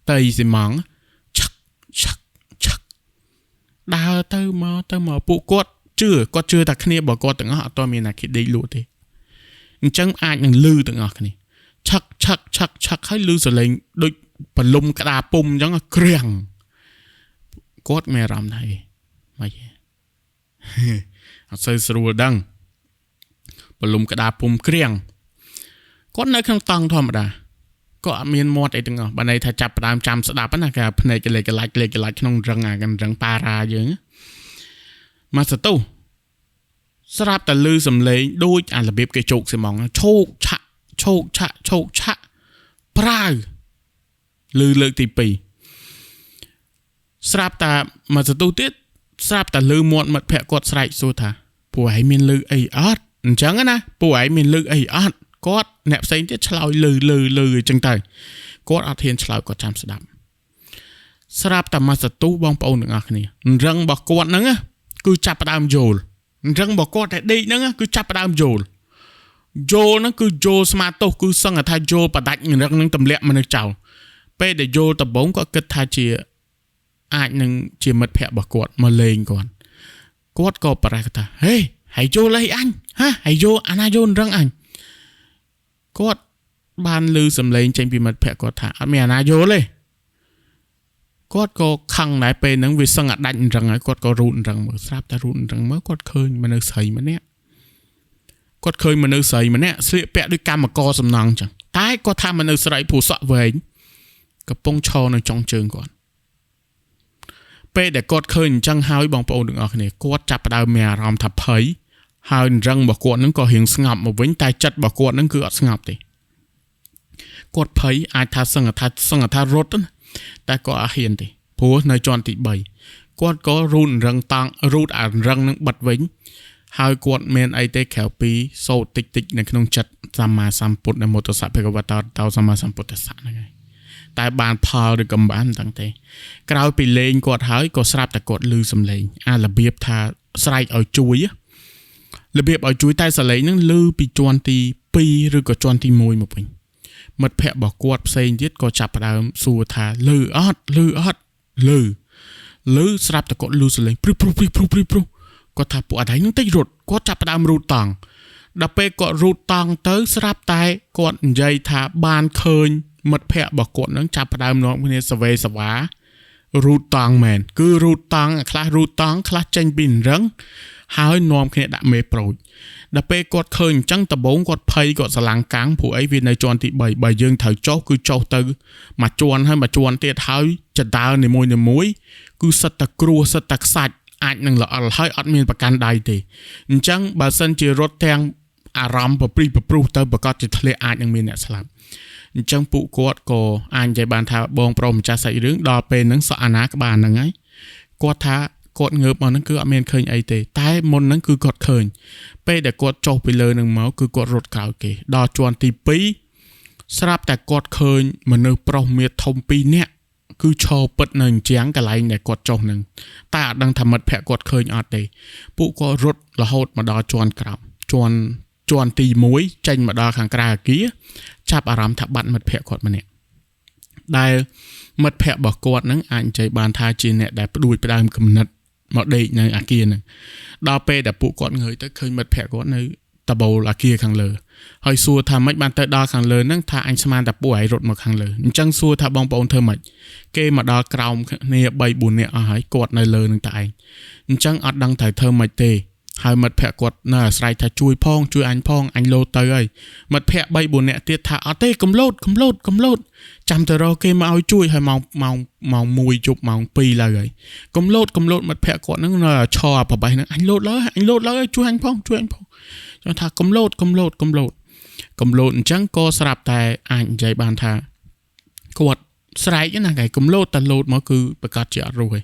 តៃស៊ីម៉ង់ឆឹកឆឹកឆឹកដើរទៅមកទៅមកពួកគាត់ជឿគាត់ជឿថាគ្នារបស់គាត់ទាំងអស់អត់ទាន់មានណាគេដេកលក់ទេអញ្ចឹងអាចនឹងឮទាំងអស់គ្នាឆឹកឆឹកឆឹកឆឹកហើយឮសំឡេងដូចបលុំក្តារពុំអញ្ចឹងក្រៀងគាត់មានអារម្មណ៍ថាម៉េចអត់សូវស្រួលដឹងបលុំក្តារពុំក្រៀងគាត់នៅក្នុងតង់ធម្មតាក៏អត់មានមាត់អីទាំងអស់បើន័យថាចាប់ផ្ដើមចាំស្ដាប់ណាគេភ្នែកលេខកលាច់លេខកលាច់ក្នុងរឹងអារឹងប៉ារ៉ាយើងមកសតុះស្រាប់តែឮសំឡេងដូចអារបៀបគេជោគស៊ីម៉ងឆោកឆាក់ឆោកឆាក់ឆោកឆាក់ប្រាវឮលើកទី2ស្រាប់តែមកសតុះទៀតស្រាប់តែឮមាត់មិត្តភក្តិគាត់ស្រែកសួរថាពួកឯងមានឮអីអត់អញ្ចឹងណាពួកឯងមានឮអីអត់គាត់អ្នកផ្សេងទៀតឆ្លើយឮឮឮអញ្ចឹងទៅគាត់អត់ហ៊ានឆ្លើយគាត់ចាំស្ដាប់ស្រាប់តែមកសតុះបងប្អូនទាំងអស់គ្នារឹងរបស់គាត់ហ្នឹងគឺចាប់ផ្ដើមយល់រឹងរបស់គាត់តែដេកហ្នឹងគឺចាប់ផ្ដើមយល់យល់ហ្នឹងគឺយល់ស្មាទោសគឺសឹងថាយល់បដាច់រឹងហ្នឹងទម្លាក់មនុស្សចោលពេលដែលយល់ដំបូងគាត់គិតថាជាអាចនឹងជាមិត្តភក្តិរបស់គាត់មកលេងគាត់គាត់ក៏ប្រះថាហេហើយយល់អីអញហាហើយយល់អាណាយល់រឹងអញគាត់បានឮសំឡេងចេញពីមិត្តភក្តិគាត់ថាអត់មានអាណាយល់ទេគាត់ក៏ខឹងដែរពេលហ្នឹងវាសឹងអាដាច់រឹងហើយគាត់ក៏រូតរឹងមើលស្រាប់តែរូតរឹងមើលគាត់ឃើញមនុស្សស្រីម្នាក់គាត់ឃើញមនុស្សស្រីម្នាក់ស្លៀកពាក់ដូចកម្មករសំណង់ចឹងតែគាត់ថាមនុស្សស្រីព្រោះសក់វែងកំពុងឈរនៅចុងជើងគាត់ពេលដែលគាត់ឃើញអញ្ចឹងហើយបងប្អូនទាំងអស់គ្នាគាត់ចាប់ផ្ដើមមានអារម្មណ៍ថាភ័យហើយរឹងរបស់គាត់នឹងក៏រៀងស្ងប់មកវិញតែចិត្តរបស់គាត់នឹងគឺអត់ស្ងប់ទេគាត់ភ័យអាចថាសឹងថារត់ណាតែក៏អត់ហ៊ានទេព្រោះនៅជាន់ទី3គាត់ក៏រូតរឹងតង់រូតអារឹងនឹងបិទវិញហើយគាត់មានអីទេក្រៅពីសូត្រតិចតិចនៅក្នុងចិត្តសម្មាសម្ពុទ្ធនមោតស្សៈភគវតោតោសម្មាសម្ពុទ្ធស្សៈហ្នឹងហើយតែបានផលឬក៏មិនបានមិនដឹងទេក្រោយពីលេងគាត់ហើយក៏ស្រាប់តែគាត់ឮសំឡេងអារបៀបថាស្រែកឲ្យជួយរបៀបឲ្យជួយតែសលេងហ្នឹងឮពីជាន់ទី2ឬក៏ជាន់ទី1មកវិញមិត្តភក្តិរបស់គាត់ផ្សេងទៀតក៏ចាប់ផ្ដើមសួរថាឮអត់ឮអត់ឮ ឮស្រាប់តែគាត់ឮសលេងព្រុសព្រុសព្រុសព្រុសព្រុសព្រុសគាត់ថាពួកអាដៃនឹងតិចរត់គាត់ចាប់ផ្ដើមរូតតង់ដល់ពេលគាត់រូតតង់ទៅស្រាប់តែគាត់និយាយថាបានឃើញមិត្តភ័ក្តិរបស់គាត់នឹងចាប់ផ្ដើមនាំគ្នាសវេសវារូតតង់មែនគឺរូតតង់ខ្លះរូតតង់ខ្លះចេញពីរឹងហើយនាំគ្នាដាក់មេប្រូចដល់ពេលគាត់ឃើញអញ្ចឹងដំបូងគាត់ភ័យគាត់ស្រឡាំងកាំងព្រោះអីវានៅជាន់ទី3បើយើងត្រូវចុះគឺចុះទៅមួយជាន់ហើយមួយជាន់ទៀតហើយចដើនីមួយនីមួយគឺសិតតែគ្រោះសិតតែខ្សាច់អាចនឹងល្អិលហើយអត់មានប្រកាន់ដៃទេអញ្ចឹងបើសិនជារត់ទាំងអារម្មណ៍ប្រព្រីប្រព្រុសទៅប្រកាសជាធ្លាក់អាចនឹងមានអ្នកស្លាប់អញ្ចឹងពួកគាត់ក៏អាចនិយាយបានថាបងប្រុសម្ចាស់សាច់រឿងដល់ពេលហ្នឹងសក់អាណាក្បាលហ្នឹងហើយគាត់ថាគាត់ងើបមកហ្នឹងគឺអត់មានឃើញអីទេតែមុនហ្នឹងគឺគាត់ឃើញពេលដែលគាត់ចុះពីលើហ្នឹងមកគឺគាត់រត់ក្រោយគេដល់ជាន់ទី2ស្រាប់តែគាត់ឃើញមនុស្សប្រុសមាឌធំ2នាក់គឺឈរពិតនៅអញ្ចឹងកន្លែងដែលគាត់ចុះហ្នឹងតែអត់ដឹងថាមិត្តភក្តិគាត់ឃើញអត់ទេពួកគាត់រត់រហូតមកដល់ជាន់ក្រោមជាន់ទី1ចេញមកដល់ខាងក្រៅអគារចាប់អារម្មណ៍ថាបាត់មិត្តភក្តិគាត់ម្នាក់ដែលមិត្តភក្តិរបស់គាត់ហ្នឹងអាចនិយាយបានថាជាអ្នកដែលផ្ដួចផ្ដើមគំនិតមកដេកនៅអាគារហ្នឹងដល់ពេលដែលពួកគាត់ងើយទៅឃើញមិត្តភក្តិគាត់នៅតបូលអាគារខាងលើហើយសួរថាម៉េចបានទៅដល់ខាងលើហ្នឹងថាអញស្មានតែពួកឯងរត់មកខាងលើអញ្ចឹងសួរថាបងប្អូនធ្វើម៉េចគេមកដល់ក្រោមគ្នា3 4នាក់អស់ហើយគាត់នៅលើនឹងតែឯងអញ្ចឹងអត់ដឹងត្រូវធ្វើម៉េចទេហើយមិត្តភក្តិគាត់នៅអាស្រ័យថាជួយផងជួយអញផងអញលោតទៅហើយមិត្តភក្តិ3 4នាក់ទៀតថាអត់ទេកុំលោតកុំលោតកុំលោតចាំទៅរកគេមកឲ្យជួយហើយម៉ោងម៉ោងម៉ោង1យប់ម៉ោង2ឡើយហើយកុំលោតកុំលោតមិត្តភក្តិគាត់ហ្នឹងនៅឈរអាប្របេះហ្នឹងអញលោតឡើយអញលោតឡើយជួយអញផងជួយអញផងចង់ថាកុំលោតកុំលោតកុំលោតកុំលោតអញ្ចឹងក៏ស្រាប់តែអាចនិយាយបានថាគាត់ស្រែកណាគេកុំលោតតែលោតមកគឺប្រកាសជាអត់រស់ទេ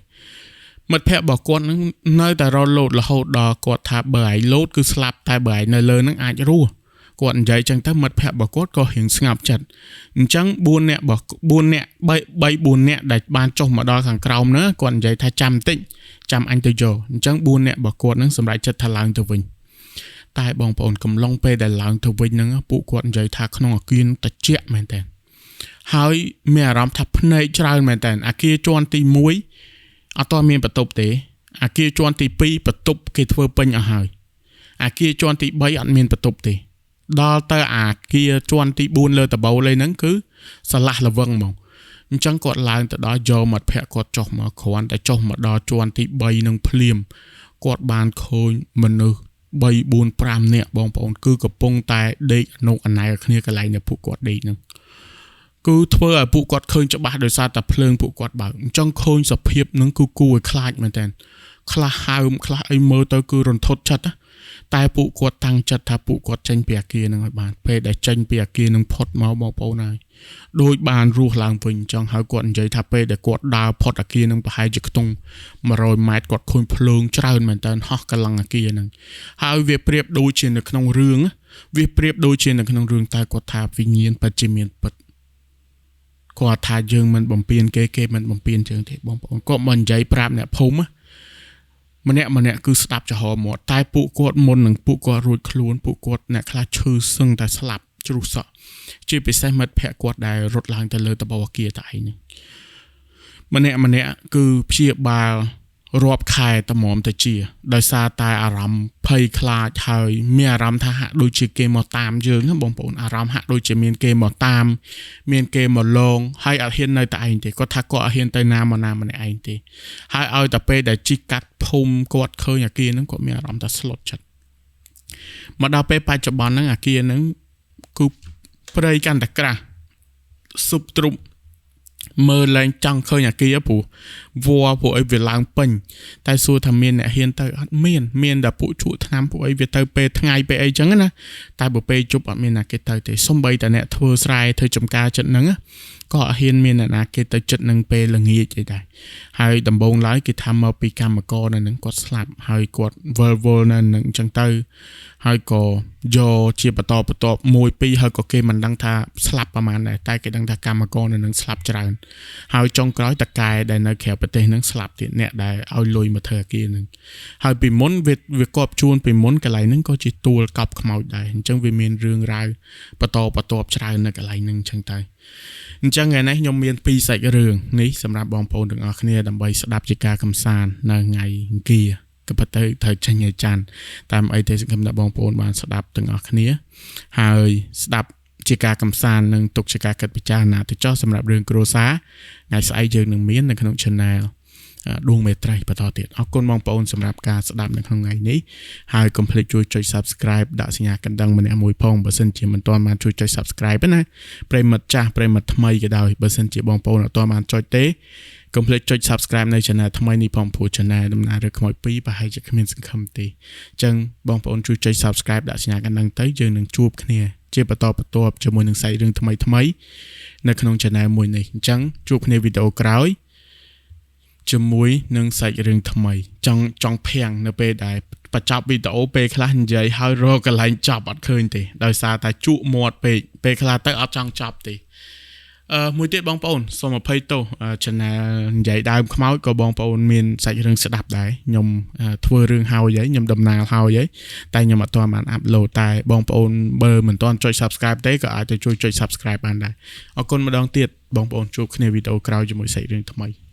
មិត្តភក្តិរបស់គាត់នឹងនៅតែរត់លោតរហូតដល់គាត់ថាបើឯងលោតគឺស្លាប់តែបើឯងនៅលើនឹងអាចរស់គាត់និយាយចឹងទៅមិត្តភក្តិរបស់គាត់ក៏រៀងស្ងប់ចិត្តអញ្ចឹង4នាក់របស់4នាក់3 4នាក់ដែលបានចុះមកដល់ខាងក្រោមហ្នឹងគាត់និយាយថាចាំបន្តិចចាំអញទៅយកអញ្ចឹង4នាក់របស់គាត់នឹងសម្រេចចិត្តថាឡើងទៅវិញតែបងប្អូនកំឡុងពេលដែលឡើងទៅវិញហ្នឹងពួកគាត់និយាយថាក្នុងអាគារត្រជាក់មែនតើហើយមានអារម្មណ៍ថាភ្នែកច្រើនមែនតើអាគារជាន់ទី1អត់ទាន់មានបន្ទប់ទេអាគារជាន់ទី2បន្ទប់គេធ្វើពេញអស់ហើយអាគារជាន់ទី3អត់មានបន្ទប់ទេដល់ទៅអាគារជាន់ទី4លើដបូលឯហ្នឹងគឺស្រឡះល្វឹងហ្មងអញ្ចឹងគាត់ឡើងទៅដល់យកមិត្តភក្តិគាត់ចុះមកគ្រាន់តែចុះមកដល់ជាន់ទី3នឹងភ្លាមគាត់បានឃើញមនុស្ស3 4 5នាក់បងប្អូនគឺកំពុងតែដេកអនុអណែគ្នាកន្លែងដែលពួកគាត់ដេកហ្នឹងគឺធ្វើឲ្យពួកគាត់ឃើញច្បាស់ដោយសារតែភ្លើងពួកគាត់បើកអញ្ចឹងឃើញសភាពហ្នឹងគឺគួរឲ្យខ្លាចមែនតើខ្លះហើមខ្លះអីមើលទៅគឺរន្ធត់ចិត្តតែពួកគាត់តាំងចិត្តថាពួកគាត់ចេញពីអាគារហ្នឹងឲ្យបានពេលដែលចេញពីអាគារហ្នឹងផុតមកបងប្អូនហើយដូចបានរស់ឡើងវិញអញ្ចឹងហើយគាត់និយាយថាពេលដែលគាត់ដើរផុតអាគារហ្នឹងប្រហែលជាខ្ទង់100ម៉ែត្រគាត់ឃើញភ្លើងច្រើនមែនតើហោះកម្លាំងអាគារហ្នឹងហើយវាប្រៀបដូចជានៅក្នុងរឿងវាប្រៀបដូចជានៅក្នុងរឿងតែគាត់ថាវិញ្ញាណពិតជាមានពិតគាត់ថាយើងមិនបំពេញគេគេមិនបំពេញយើងទេបងប្អូនគាត់មិននិយាយប្រាប់អ្នកភូមិម្នាក់ម្នាក់គឺស្ដាប់ចំហមាត់តែពួកគាត់មុននឹងពួកគាត់រួចខ្លួនពួកគាត់អ្នកខ្លះឈឺសឹងតែស្លាប់ជ្រុះសក់ជាពិសេសមិត្តភក្តិគាត់ដែលរត់ឡើងទៅលើដបអាគារតែឯងហ្នឹងម្នាក់ម្នាក់គឺព្យាបាលរាប់ខែតម្រាំទៅជាដោយសារតែអារម្មណ៍ភ័យខ្លាចហើយមានអារម្មណ៍ថាហាក់ដូចជាគេមកតាមយើងណាបងប្អូនអារម្មណ៍ហាក់ដូចជាមានគេមកតាមមានគេមកលងហើយអត់ហ៊ាននៅតែឯងទេគាត់ថាគាត់អត់ហ៊ានទៅណាមកណាម្នាក់ឯងទេហើយឲ្យតែពេលដែលជីកកាត់ភូមិគាត់ឃើញអាគារហ្នឹងគាត់មានអារម្មណ៍ថាស្លុតចិត្តមកដល់ពេលបច្ចុប្បន្នហ្នឹងអាគារហ្នឹងគឺព្រៃកាន់តែក្រាស់ស៊ុបទ្រុបមើលឡើងចង់ឃើញអាគារព្រោះវ័ព្រោះអីវាឡើងពេញតែសួរថាមានអ្នកហ៊ានទៅអត់មានមានតែពួកជក់ថ្នាំពួកអីវាទៅពេលថ្ងៃពេលអីចឹងណាតែបើពេលជប់អត់មានអ្នកគេទៅទេសំបីតែអ្នកធ្វើស្រែធ្វើចំការចិត្តហ្នឹងក៏អត់ហ៊ានមានអ្នកណាគេទៅចិត្តនឹងពេលល្ងាចអីដែរហើយដំបូងឡើយគេថាមកពីកម្មករនៅនឹងគាត់ស្លាប់ហើយគាត់វិលវល់នៅនឹងចឹងទៅហើយក៏យកជាបន្តបន្ទាប់1 2ហើយក៏គេមិនដឹងថាស្លាប់ប្រហែលដែរតែគេដឹងថាកម្មករនៅនឹងស្លាប់ច្រើនហើយចុងក្រោយតកែដែលនៅក្រៅប្រទេសនឹងស្លាប់ទៀតអ្នកដែលឲ្យលុយមកធ្វើអាគារនឹងហើយពីមុនវាកប់ជួនពីមុនកន្លែងហ្នឹងក៏ជាទួលកប់ខ្មោចដែរអញ្ចឹងវាមានរឿងរ៉ាវបន្តបន្ទាប់ច្រើននៅកន្លែងហ្នឹងអញ្ចឹងទៅ អញ្ចឹងថ្ងៃនេះខ្ញុំមានពីរសាច់រឿងនេះសម្រាប់បងប្អូនទាំងអស់គ្នាដើម្បីស្ដាប់ជាការកំសាន្តនៅថ្ងៃអង្គារក៏ប៉ុន្តែត្រូវចេញថ្ងៃច័ន្ទតាមអីទេសង្ឃឹមថាបងប្អូនបានស្ដាប់ទាំងអស់គ្នាហើយស្ដាប់ជាការកំសាន្តនិងទុកជាការគិតពិចារណាទៅចោះសម្រាប់រឿងគ្រួសារថ្ងៃស្អែកយើងនឹងមាននៅក្នុង Channel ដួងមេត្រីបន្តទៀតអរគុណបងប្អូនសម្រាប់ការស្ដាប់នៅក្នុងថ្ងៃនេះហើយកុំភ្លេចជួយចុច Subscribe ដាក់សញ្ញាកណ្ដឹងម្នាក់មួយផងបើសិនជាមិនទាន់បានជួយចុច Subscribe ទេណាប្រិមិត្តចាស់ប្រិមិត្តថ្មីក៏ដោយបើសិនជាបងប្អូនអត់ទាន់បានចុចទេកុំភ្លេចចុច Subscribe នៅ Channel ថ្មីនេះផងព្រោះ Channel ដំណើររឿងខ្មោច2ប្រហែលជាគ្មានសង្ឃឹមទេអញ្ចឹងបងប្អូនជួយចុច Subscribe ដាក់សញ្ញាកណ្ដឹងទៅយើងនឹងជួបគ្នាជាបន្តបន្ទាប់ជាមួយនឹងសាច់រឿងថ្មីថ្មីនៅក្នុង Channel មួយនេះអញ្ចឹងជួបគ្នាវីដេអូក្រោយជាមួយនឹងសាច់រឿងថ្មីចង់ចង់ភាំងនៅពេលដែលបញ្ចប់វីដេអូពេលខ្លះនិយាយហើយរកកន្លែងចប់អត់ឃើញទេដោយសារតែជក់មាត់ពេកពេលខ្លះទៅអត់ចង់ចប់ទេអឺមួយទៀតបងប្អូនសូមអភ័យទោស Channel និយាយដើមខ្មោចក៏បងប្អូនមានសាច់រឿងស្ដាប់ដែរខ្ញុំធ្វើរឿងហើយហើយខ្ញុំដំណើរហើយហើយតែខ្ញុំអត់ទាន់បាន upload តែបងប្អូនបើមិនទាន់ចុច Subscribe ទេក៏អាចទៅជួយចុច Subscribe បានដែរអរគុណម្ដងទៀតបងប្អូនជួបគ្នាវីដេអូក្រោយជាមួយសាច់រឿងថ្មី